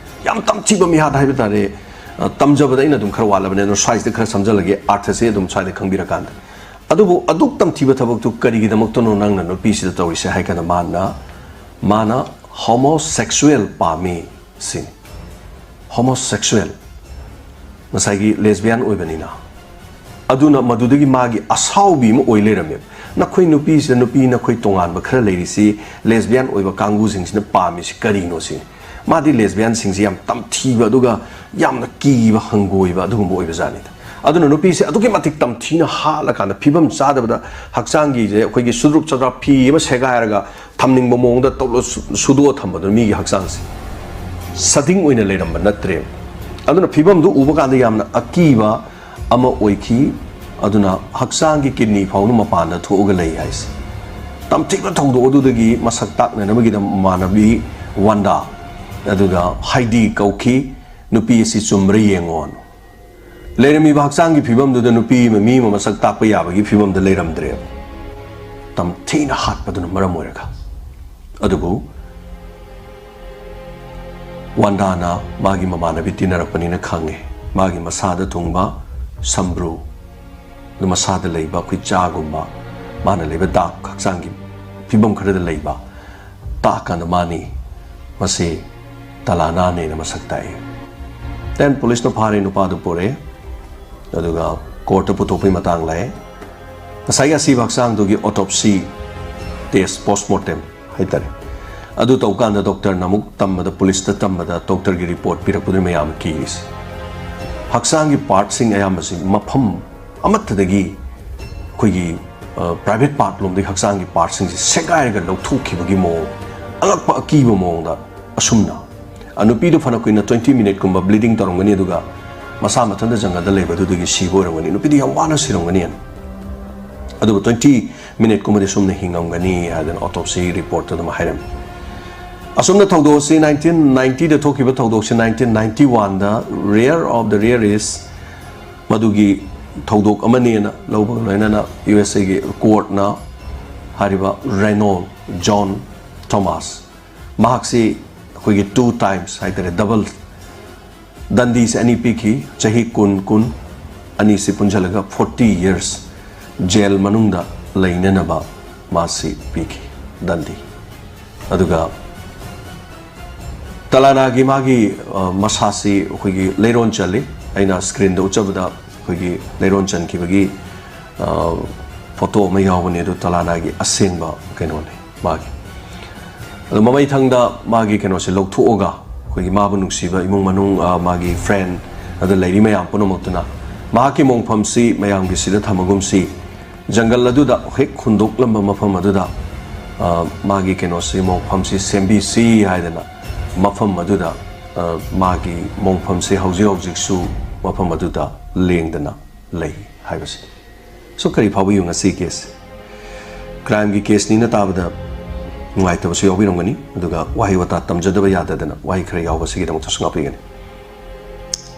ꯌꯥꯝ ꯇꯝꯊꯤꯕ ꯃꯤꯍꯥꯠ ꯍꯥꯏꯕ ꯇꯥꯔꯦ꯫ ꯑ, ꯇꯝꯖꯕꯗ ꯑꯩꯅ ꯑꯗꯨꯝ ꯈꯔ ꯋꯥꯠꯂꯕꯅꯦ, ꯑꯗꯣ ꯁ꯭ꯋꯥꯏꯁꯤꯗ ꯈꯔ ꯁꯝꯖꯜꯂꯒꯦ, ꯑꯥꯔꯊꯁꯦ ꯑꯗꯨꯝ ꯁ꯭ꯋꯥꯏꯗ ꯈꯪꯕꯤꯔꯀꯥꯟꯗ꯫ ꯑꯗꯨꯕꯨ ꯑꯗꯨꯛ ꯇꯝꯊꯤꯕ ꯊꯕꯛꯇꯨ ꯀꯔꯤꯒꯤꯗꯃꯛꯇꯅꯣ ꯅꯪꯅ ꯅꯨꯄꯤꯁꯤꯗ ꯇꯧꯔꯤꯁꯦ ꯍꯥꯏ ꯀꯥꯟꯗ ꯃꯥꯅ, ꯃꯥꯅ ꯍꯣꯃꯣꯁꯦꯛꯁꯨꯋꯦꯜ ꯄꯥꯝꯃꯤ ꯁꯤꯅꯤ꯫ ꯍꯣꯃꯣꯁꯦꯛꯁꯨꯋꯦꯜ꯫ ꯉꯁꯥꯏꯒꯤ ꯂꯦꯁꯕꯤꯌꯥꯟ ꯑꯣꯏꯕꯅꯤꯅ꯫ ꯑꯗꯨꯅ ꯃꯗꯨꯗꯒꯤ ꯃꯥꯒꯤ ꯑꯁꯥꯎꯕꯤ ꯑꯃ ꯑꯣꯏ ꯂꯩꯔꯝꯃꯦꯕ꯫ ꯅꯈꯣꯏ ꯅꯨꯄꯤꯁꯤꯗ ꯅꯨꯄꯤ ꯅꯈꯣꯏ ꯇꯣꯉꯥꯟꯕ ꯈꯔ ꯂꯩꯔꯤꯁꯤ ꯂꯦꯁꯕꯤꯌꯥꯟ ꯑꯣꯏꯕ ꯀꯥꯡꯕꯨꯁꯤꯡꯁꯤꯅ ꯄꯥꯝꯃꯤꯁꯤ ꯀꯔꯤꯅꯣ ꯁꯤꯅꯤ꯫ ꯃꯥꯗꯤ ꯂꯦꯁꯕꯤꯌꯥꯟꯁꯤꯡꯁꯤ ꯌꯥꯝ ꯇꯝꯊꯤꯕ, ꯑꯗꯨꯒ ꯌꯥꯝꯅ ꯀꯤꯕ, ꯍꯪꯒꯣꯏꯕ ꯑꯗꯨꯒꯨꯝꯕ ꯑꯣꯏꯕ ꯖꯥꯠꯅꯤꯗ꯫ ꯑꯗꯨꯅ ꯅꯨꯄꯤꯁꯦ ꯑꯗꯨꯛꯀꯤ ꯃꯇꯤꯛ ꯇꯝꯊꯤꯅ ꯍꯥꯠꯂꯀꯥꯟꯗ ꯐꯤꯕꯝ ꯆꯥꯗꯕꯗ ꯍꯛꯆꯥꯡꯒꯤꯁꯦ ꯑꯩꯈꯣꯏꯒꯤ ꯁꯨꯗ꯭ꯔꯨꯞ ꯆꯗ꯭ꯔꯥꯞ ꯐꯤ ꯑꯃ ꯁꯦꯒꯥꯏꯔꯒ ꯊꯝꯅꯤꯡꯕ ꯃꯑꯣꯡꯗ ꯇꯧꯔ ꯁꯨ-, ꯁꯨꯗꯣꯛꯑ ꯊꯝꯕꯗꯨꯅ ꯃꯤꯒꯤ ꯍꯛꯆꯥꯡꯁꯦ ꯁꯗꯤꯡ ꯑꯣꯏꯅ ꯂꯩꯔꯝꯕ ꯅꯠꯇ꯭ꯔꯦꯕ꯫ ꯑꯗꯨꯅ ꯐꯤꯕꯝꯗꯨ ꯎꯕ ꯀꯥꯟꯗ ꯌꯥꯝꯅ ꯑꯀꯤꯕ ꯑꯃ ꯑꯣꯏꯈꯤ꯫ ꯑꯗꯨꯅ ꯍꯛꯆꯥꯡꯒꯤ ꯀꯤꯗꯅꯤ ꯐꯥꯎꯅ ꯃꯄꯥꯟꯗ ꯊꯣꯛꯑꯒ ꯂꯩ ꯍꯥꯏꯁꯦ꯫ ꯇꯝꯊꯤꯕ ꯊꯧꯗꯣꯛ ꯑꯗꯨꯗꯒꯤ ꯃꯁꯛ ꯇꯥꯛꯅꯅꯕꯒꯤꯗꯃꯛ ꯃꯃꯥꯟꯅꯕꯤ ꯋꯥꯟꯗꯥ ꯑꯗꯨꯒ ꯍꯥꯏꯗꯤ ꯀꯧꯈꯤ, "ꯅꯨꯄꯤ ꯑꯁꯤ ꯆꯨꯝꯕ꯭ꯔꯥ ꯌꯦꯡꯉꯣꯅ"꯫ ꯂꯩꯔꯝꯃꯤꯕ ꯍꯛꯆꯥꯡꯒꯤ ꯐꯤꯕꯝꯗꯨꯗ ꯅꯨꯄꯤ ꯑꯃ, ꯃꯤ ꯑꯃ ꯃꯁꯛ ꯇꯥꯛꯄ ꯌꯥꯕꯒꯤ ꯐꯤꯕꯝꯗ ꯂꯩꯔꯝꯗ꯭ꯔꯦꯕ, ꯇꯝꯊꯤꯅ ꯍꯥꯠꯄꯗꯨꯅ ꯃꯔꯝ ꯑꯣꯏꯔꯒ꯫ ꯑꯗꯨꯕꯨ ꯋꯥꯟꯗꯥꯅ ꯃꯥꯒꯤ ꯃꯃꯥꯟꯅꯕꯤ ꯇꯤꯟꯅꯔꯛꯄꯅꯤꯅ ꯈꯪꯉꯦ꯫ ꯃꯥꯒꯤ ꯃꯁꯥꯗ ꯊꯨꯡꯕ ꯁꯝꯕ꯭ꯔꯨ, ꯑꯗꯨ ꯃꯁꯥꯗ ꯂꯩꯕ ꯑꯩꯈꯣꯏ ꯆꯥꯒꯨꯝꯕ, ꯃꯥꯅ ꯂꯩꯕ ꯗꯥꯛ, ꯍꯛꯆꯥꯡꯒꯤ ꯐꯤꯕꯝ ꯈꯔꯗ ꯂꯩꯕ ꯇꯥꯛꯑꯀꯥꯟꯗ ꯃꯥꯅꯤ, ꯃꯁꯤ ꯇꯂꯥꯅꯥꯅꯦꯅ ꯃꯁꯛ ꯇꯥꯛꯑꯦ꯫ Then ꯄꯨꯂꯤꯁꯅ ꯐꯥꯔꯦ, ꯅꯨꯄꯥꯗꯨ ꯄꯨꯔꯛꯑꯦ, ꯑꯗꯨꯒ ꯀꯣꯔꯠꯇ ꯄꯨꯊꯣꯛꯄꯒꯤ ꯃꯇꯥꯡ ꯂꯥꯛꯑꯦ꯫ ꯉꯁꯥꯏꯒꯤ ꯑꯁꯤꯕ ꯍꯛꯆꯥꯡꯗꯨꯒꯤ autopsy test, postmortem ꯍꯥꯏꯇꯥꯔꯦ, ꯑꯗꯨ ꯇꯧꯀꯥꯟꯗ ꯗꯣꯛꯇꯔꯅ ꯑꯃꯨꯛ ꯇꯝꯕꯗ, ꯄꯨꯂꯤꯁꯇ ꯇꯝꯕꯗ, ꯗꯣꯛꯇꯔꯒꯤ ꯔꯤꯄꯣꯔꯠ ꯄꯤꯔꯛꯄꯗꯨꯅ ꯃꯌꯥꯝ ꯀꯤꯔꯤꯁꯦ꯫ ꯍꯛꯆꯥꯡꯒꯤ ꯄꯥꯔꯠꯁꯤꯡ ꯑꯌꯥꯝꯕꯁꯤ ꯃꯐꯝ ꯑꯃꯠꯇꯗꯒꯤ ꯑꯩꯈꯣꯏꯒꯤ ꯄ꯭ꯔꯥꯏꯚꯦꯠ ꯄꯥꯔꯠ ꯂꯣꯝꯗꯒꯤ ꯍꯛꯆꯥꯡꯒꯤ ꯄꯥꯔꯠꯁꯤꯡꯁꯦ ꯁꯦꯒꯥꯏꯔꯒ ꯂꯧꯊꯣꯛꯈꯤꯕꯒꯤ ꯃꯑꯣꯡ, ꯑꯉꯛꯄ ꯑꯀꯤꯕ ꯃꯑꯣꯡꯗ ꯑꯁꯨꯝꯅ, ꯑ, ꯅꯨꯄꯤꯗꯨ ꯐꯅ ꯀꯨꯏꯅ twenty minute ꯀꯨꯝꯕ bleeding ꯇꯧꯔꯝꯒꯅꯤ, ꯑꯗꯨꯒ ꯃꯁꯥ ꯃꯊꯟꯇ ꯖꯪꯒꯜꯗ ꯂꯩꯕꯗꯨꯗꯒꯤ ꯁꯤꯕ ꯑꯣꯏꯔꯝꯒꯅꯤ꯫ ꯅꯨꯄꯤꯗꯨ ꯌꯥꯝ ꯋꯥꯅ ꯁꯤꯔꯝꯒꯅꯤ꯫ ꯑꯗꯨꯒ twenty minute ꯀꯨꯝꯕꯗꯤ ꯁꯨꯝꯅ ꯍꯤꯡꯉꯝꯒꯅꯤ ꯍꯥꯏꯗꯅ autopsy ꯔꯤꯄꯣꯔꯠꯇ ꯑꯗꯨꯝ ꯍꯥꯏꯔꯝꯃꯤ꯫ ꯑꯁꯨꯝꯅ ꯊꯧꯗꯣꯛ ꯑꯁꯤ nineteen ninety ꯗ ꯊꯣꯛꯈꯤꯕ ꯊꯧꯗꯣꯛꯁꯤ nineteen ninety one the rare of the rarest ꯃꯗꯨꯒꯤ ꯊꯧꯗꯣꯛ ꯑꯃꯅꯦꯅ ꯂꯧꯕꯒ ꯂꯣꯏꯅꯅ ꯌꯨ ꯑꯦꯁ ꯑꯦꯒꯤ ꯀꯣꯔꯠꯅ ꯍꯥꯏꯔꯤꯕ ꯔꯦꯅꯣꯜ ꯖꯣꯟ ꯊꯣꯃꯥꯁ, ꯃꯍꯥꯛꯁꯤ ꯑꯩꯈꯣꯏꯒꯤ two times ꯍꯥꯏꯇꯥꯔꯦ, double ꯗꯟꯗꯤꯁꯦ ꯑꯅꯤ ꯄꯤꯈꯤ꯫ ꯆꯍꯤ ꯀꯨꯟ, ꯀꯨꯟ, ꯑꯅꯤꯁꯤ ꯄꯨꯟꯁꯤꯜꯂꯒ forty years ꯖꯦꯜ ꯃꯅꯨꯡꯗ ꯂꯩꯅꯅꯕ ꯃꯥꯁꯤ ꯄꯤꯈꯤ, ꯗꯟꯗꯤ꯫ ꯑꯗꯨꯒ ꯇꯂꯥꯅꯥꯒꯤ ꯃꯥꯒꯤ, ꯑ, ꯃꯁꯥꯁꯤ ꯑꯩꯈꯣꯏꯒꯤ ꯂꯩꯔꯣꯟ ꯆꯜꯂꯤ꯫ ꯑꯩꯅ ꯁ꯭ꯀ꯭ꯔꯤꯟꯗ ꯎꯠꯆꯕꯗ ꯑꯩꯈꯣꯏꯒꯤ ꯂꯩꯔꯣꯟ ꯆꯟꯈꯤꯕꯒꯤ, ꯑ, ꯐꯣꯇꯣ ꯑꯃ ꯌꯥꯎꯕꯅꯤ, ꯑꯗꯨ ꯇꯂꯥꯅꯥꯒꯤ ꯑꯁꯦꯡꯕ ꯀꯩꯅꯣꯅꯤ ꯃꯥꯒꯤ꯫ ꯑꯗꯣ ꯃꯃꯩꯊꯪꯗ ꯃꯥꯒꯤ ꯀꯩꯅꯣꯁꯦ ꯂꯧꯊꯣꯛꯑꯒ ꯑꯩꯈꯣꯏꯒꯤ ꯃꯥꯕꯨ ꯅꯨꯡꯁꯤꯕ ꯏꯃꯨꯡ ꯃꯅꯨꯡ, ꯑ, ꯃꯥꯒꯤ ꯐ꯭ꯔꯦꯟ, ꯑꯗ ꯂꯩꯔꯤ ꯃꯌꯥꯝ ꯄꯨꯝꯅꯃꯛꯇꯨꯅ ꯃꯍꯥꯛꯀꯤ ꯃꯣꯡꯐꯝꯁꯤ ꯃꯌꯥꯝꯒꯤ ꯁꯤꯗ ꯊꯝꯃꯒꯨꯝꯁꯤ, ꯖꯪꯒꯜ ꯑꯗꯨꯗ ꯍꯦꯛ ꯍꯨꯟꯗꯣꯛꯂꯝꯕ ꯃꯐꯝ ꯑꯗꯨꯗ, ꯑ, ꯃꯥꯒꯤ ꯀꯩꯅꯣꯁꯤ, ꯃꯣꯡꯐꯝꯁꯤ ꯁꯦꯝꯕꯤꯁꯤ ꯍꯥꯏꯗꯅ ꯃꯐꯝ ꯑꯗꯨꯗ ꯑ, ꯃꯥꯒꯤ ꯃꯣꯡꯐꯝꯁꯦ ꯍꯧꯖꯤꯛ ꯍꯧꯖꯤꯛꯁꯨ ꯃꯐꯝ ꯑꯗꯨꯗ ꯂꯦꯡꯗꯅ ꯂꯩ ꯍꯥꯏꯕꯁꯤꯅꯤ꯫ ꯁꯣ, ꯀꯔꯤ ꯐꯥꯎꯕꯤꯌꯨ ꯉꯁꯤ ꯀꯦꯁ? ꯀ꯭ꯔꯥꯏꯝꯒꯤ ꯀꯦꯁꯅꯤꯅ ꯇꯥꯕꯗ ꯅꯨꯡꯉꯥꯏꯇꯕꯁꯨ ꯌꯥꯎꯕꯤꯔꯝꯒꯅꯤ, ꯑꯗꯨꯒ ꯋꯥꯍꯩ ꯋꯥꯇꯥ ꯇꯝꯖꯗꯕ ꯌꯥꯗꯗꯅ ꯋꯥꯍꯩ ꯈꯔ ꯌꯥꯎꯕ ꯑꯁꯤꯒꯤꯗꯃꯛꯇꯁꯨ ꯉꯥꯛꯄꯤꯒꯅꯤ꯫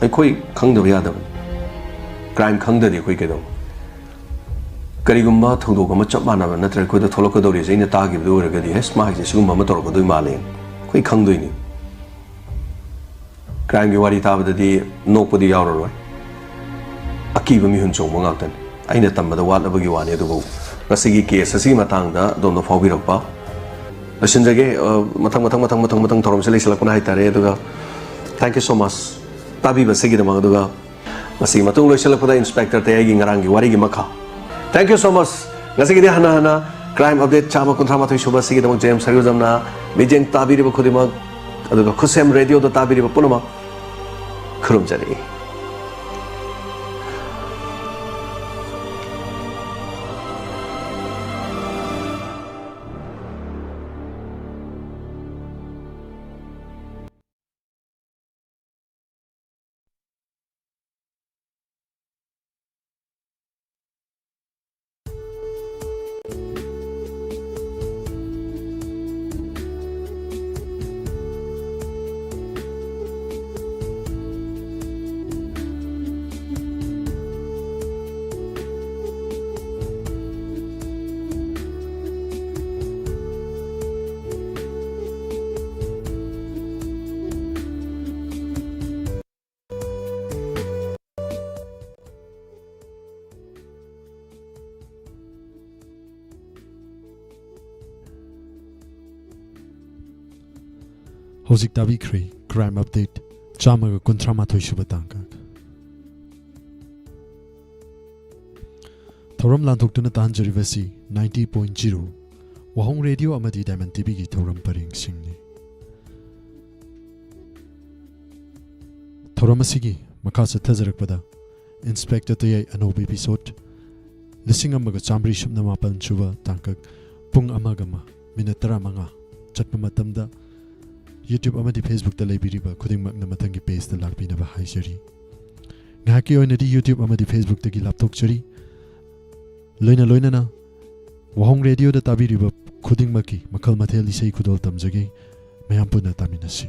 ꯑꯩꯈꯣꯏ ꯈꯪꯗꯕ ꯌꯥꯗꯕꯅꯤ꯫ ꯀ꯭ꯔꯥꯏꯝ ꯈꯪꯗ꯭ꯔꯗꯤ ꯑꯩꯈꯣꯏ ꯀꯩꯗꯧ? ꯀꯔꯤꯒꯨꯝꯕ ꯊꯧꯗꯣꯛ ꯑꯃ ꯆꯞ ꯃꯥꯟꯅꯕ ꯅꯠꯇ꯭ꯔꯒ ꯑꯩꯈꯣꯏꯗ ꯊꯣꯛꯂꯛꯀꯗꯧꯔꯤꯁꯦ ꯑꯩꯅ ꯇꯥꯈꯤꯕꯗꯨ ꯑꯣꯏꯔꯒꯗꯤ, "ꯑꯦꯁ, ꯃꯥꯒꯤꯁꯦ ꯁꯤꯒꯨꯝꯕ ꯑꯃ ꯇꯧꯔꯛꯀꯗꯣꯏ ꯃꯥꯜꯂꯦ", ꯑꯩꯈꯣꯏ ꯈꯪꯗꯣꯏꯅꯤ꯫ ꯀ꯭ꯔꯥꯏꯝꯒꯤ ꯋꯥꯔꯤ ꯇꯥꯕꯗꯗꯤ ꯅꯣꯛꯄꯗꯤ ꯌꯥꯎꯔꯔꯣꯏ, ꯑꯀꯤꯕ ꯃꯤꯍꯨꯟ ꯆꯣꯡꯕ ꯉꯥꯛꯇꯅꯤ꯫ ꯑꯩꯅ ꯇꯝꯕꯗ ꯋꯥꯠꯂꯕꯒꯤ ꯋꯥꯅꯤ꯫ ꯑꯗꯨꯕꯨ ꯉꯁꯤꯒꯤ ꯀꯦꯁ ꯑꯁꯤꯒꯤ ꯃꯇꯥꯡꯗ ꯑꯗꯣꯝꯅ ꯐꯥꯎꯕꯤꯔꯛꯄ ꯂꯣꯏꯁꯤꯟꯖꯒꯦ꯫ ꯑ, ꯃꯊꯪ, ꯃꯊꯪ, ꯃꯊꯪ, ꯃꯊꯪ, ꯃꯊꯪ ꯊꯧꯔꯝꯁꯦ ꯂꯩꯁꯤꯜꯂꯛꯄꯅ ꯍꯥꯏꯇꯥꯔꯦ꯫ ꯑꯗꯨꯒ thank you so much ꯇꯥꯕꯤꯕ ꯑꯁꯤꯒꯤꯗꯃꯛ꯫ ꯑꯗꯨꯒ ꯃꯁꯤꯒꯤ ꯃꯇꯨꯡ ꯂꯣꯏꯁꯤꯜꯂꯛꯄꯗ ꯏꯟꯁꯄꯦꯛꯇꯔ ꯇꯌꯥꯏꯒꯤ ꯉꯔꯥꯡꯒꯤ ꯋꯥꯔꯤꯒꯤ ꯃꯈꯥ꯫ Thank you so much꯫ ꯉꯁꯤꯒꯤꯗꯤ ꯍꯟꯅ ꯍꯟꯅ ꯀ꯭ꯔꯥꯏꯝ ꯑꯞꯗꯦꯠ ꯆꯥꯝꯃ ꯀꯨꯟꯊ꯭ꯔꯥ ꯃꯥꯊꯣꯏ ꯁꯨꯕ ꯑꯁꯤꯒꯤꯗꯃꯛ ꯖꯦꯝꯁ ꯁꯔꯤꯌꯨꯖꯝꯅ ꯃꯤꯠꯌꯦꯡ ꯇꯥꯕꯤꯔꯤꯕ ꯈꯨꯗꯤꯡꯃꯛ, ꯑꯗꯨꯒ ꯈꯨꯠꯁꯦꯝ ꯔꯦꯗꯤꯑꯣꯗ ꯇꯥꯕꯤꯔꯤꯕ ꯄꯨꯝꯅꯃꯛ ꯈꯨꯔꯨꯝꯖꯔꯤ꯫ ꯍꯧꯖꯤꯛ ꯇꯥꯕꯤꯈ꯭ꯔꯦ ꯀ꯭ꯔꯥꯏꯝ ꯑꯞꯗꯦꯠ ꯆꯥꯝꯃꯒ ꯀꯨꯟꯊ꯭ꯔꯥ ꯃꯥꯊꯣꯏ ꯁꯨꯕ ꯇꯥꯡꯀꯛ꯫ ꯊꯧꯔꯝ ꯂꯥꯟꯊꯣꯛꯇꯨꯅ ꯇꯥꯍꯟꯖꯔꯤꯕꯁꯤ ninety point zero ꯋꯥꯍꯣꯡ ꯔꯦꯗꯤꯑꯣ ꯑꯃꯗꯤ ꯗꯥꯏꯃꯟ ꯇꯤꯚꯤꯒꯤ ꯊꯧꯔꯝ ꯄꯔꯦꯡꯁꯤꯡꯅꯤ꯫ ꯊꯧꯔꯝ ꯑꯁꯤꯒꯤ ꯃꯈꯥ ꯆꯠꯊꯖꯔꯛꯄꯗ ꯏꯟꯁꯄꯦꯛꯇꯔ ꯇꯌꯥꯏ ꯑꯅꯧꯕ ꯏꯄꯤꯁꯣꯠ ꯂꯤꯁꯤꯡ ꯑꯃꯒ ꯆꯥꯃꯔꯤ ꯁꯨꯞꯅ ꯃꯥꯄꯟ ꯁꯨꯕ ꯇꯥꯡꯀꯛ ꯄꯨꯡ ꯑꯃꯒ ꯃ-, ꯃꯤꯅꯠ ꯇꯔꯥꯃꯉꯥ ꯆꯠꯄ ꯃꯇꯝꯗ YouTube ꯑꯃꯗꯤ Facebook-ꯇ ꯂꯩꯕꯤꯔꯤꯕ ꯈꯨꯗꯤꯡꯃꯛꯅ ꯃꯊꯪꯒꯤ page-ꯇ ꯂꯥꯛꯄꯤꯅꯕ ꯍꯥꯏꯖꯔꯤ꯫ ꯉꯥꯏꯍꯥꯛꯀꯤ ꯑꯣꯏꯅꯗꯤ YouTube ꯑꯃꯗꯤ Facebook-ꯇꯒꯤ ꯂꯥꯞꯊꯣꯛꯆꯔꯤ꯫ ꯂꯣꯏꯅ ꯂꯣꯏꯅꯅ ꯋꯥꯍꯣꯡ ꯔꯦꯗꯤꯑꯣꯗ ꯇꯥꯕꯤꯔꯤꯕ ꯈꯨꯗꯤꯡꯃꯛꯀꯤ ꯃꯈꯜ ꯃꯊꯦꯜ ꯏꯁꯩ ꯈꯨꯗꯣꯜ ꯇꯝꯖꯒꯦ꯫ ꯃꯌꯥꯝ ꯄꯨꯟꯅ ꯇꯥꯃꯤꯟꯅꯁꯤ꯫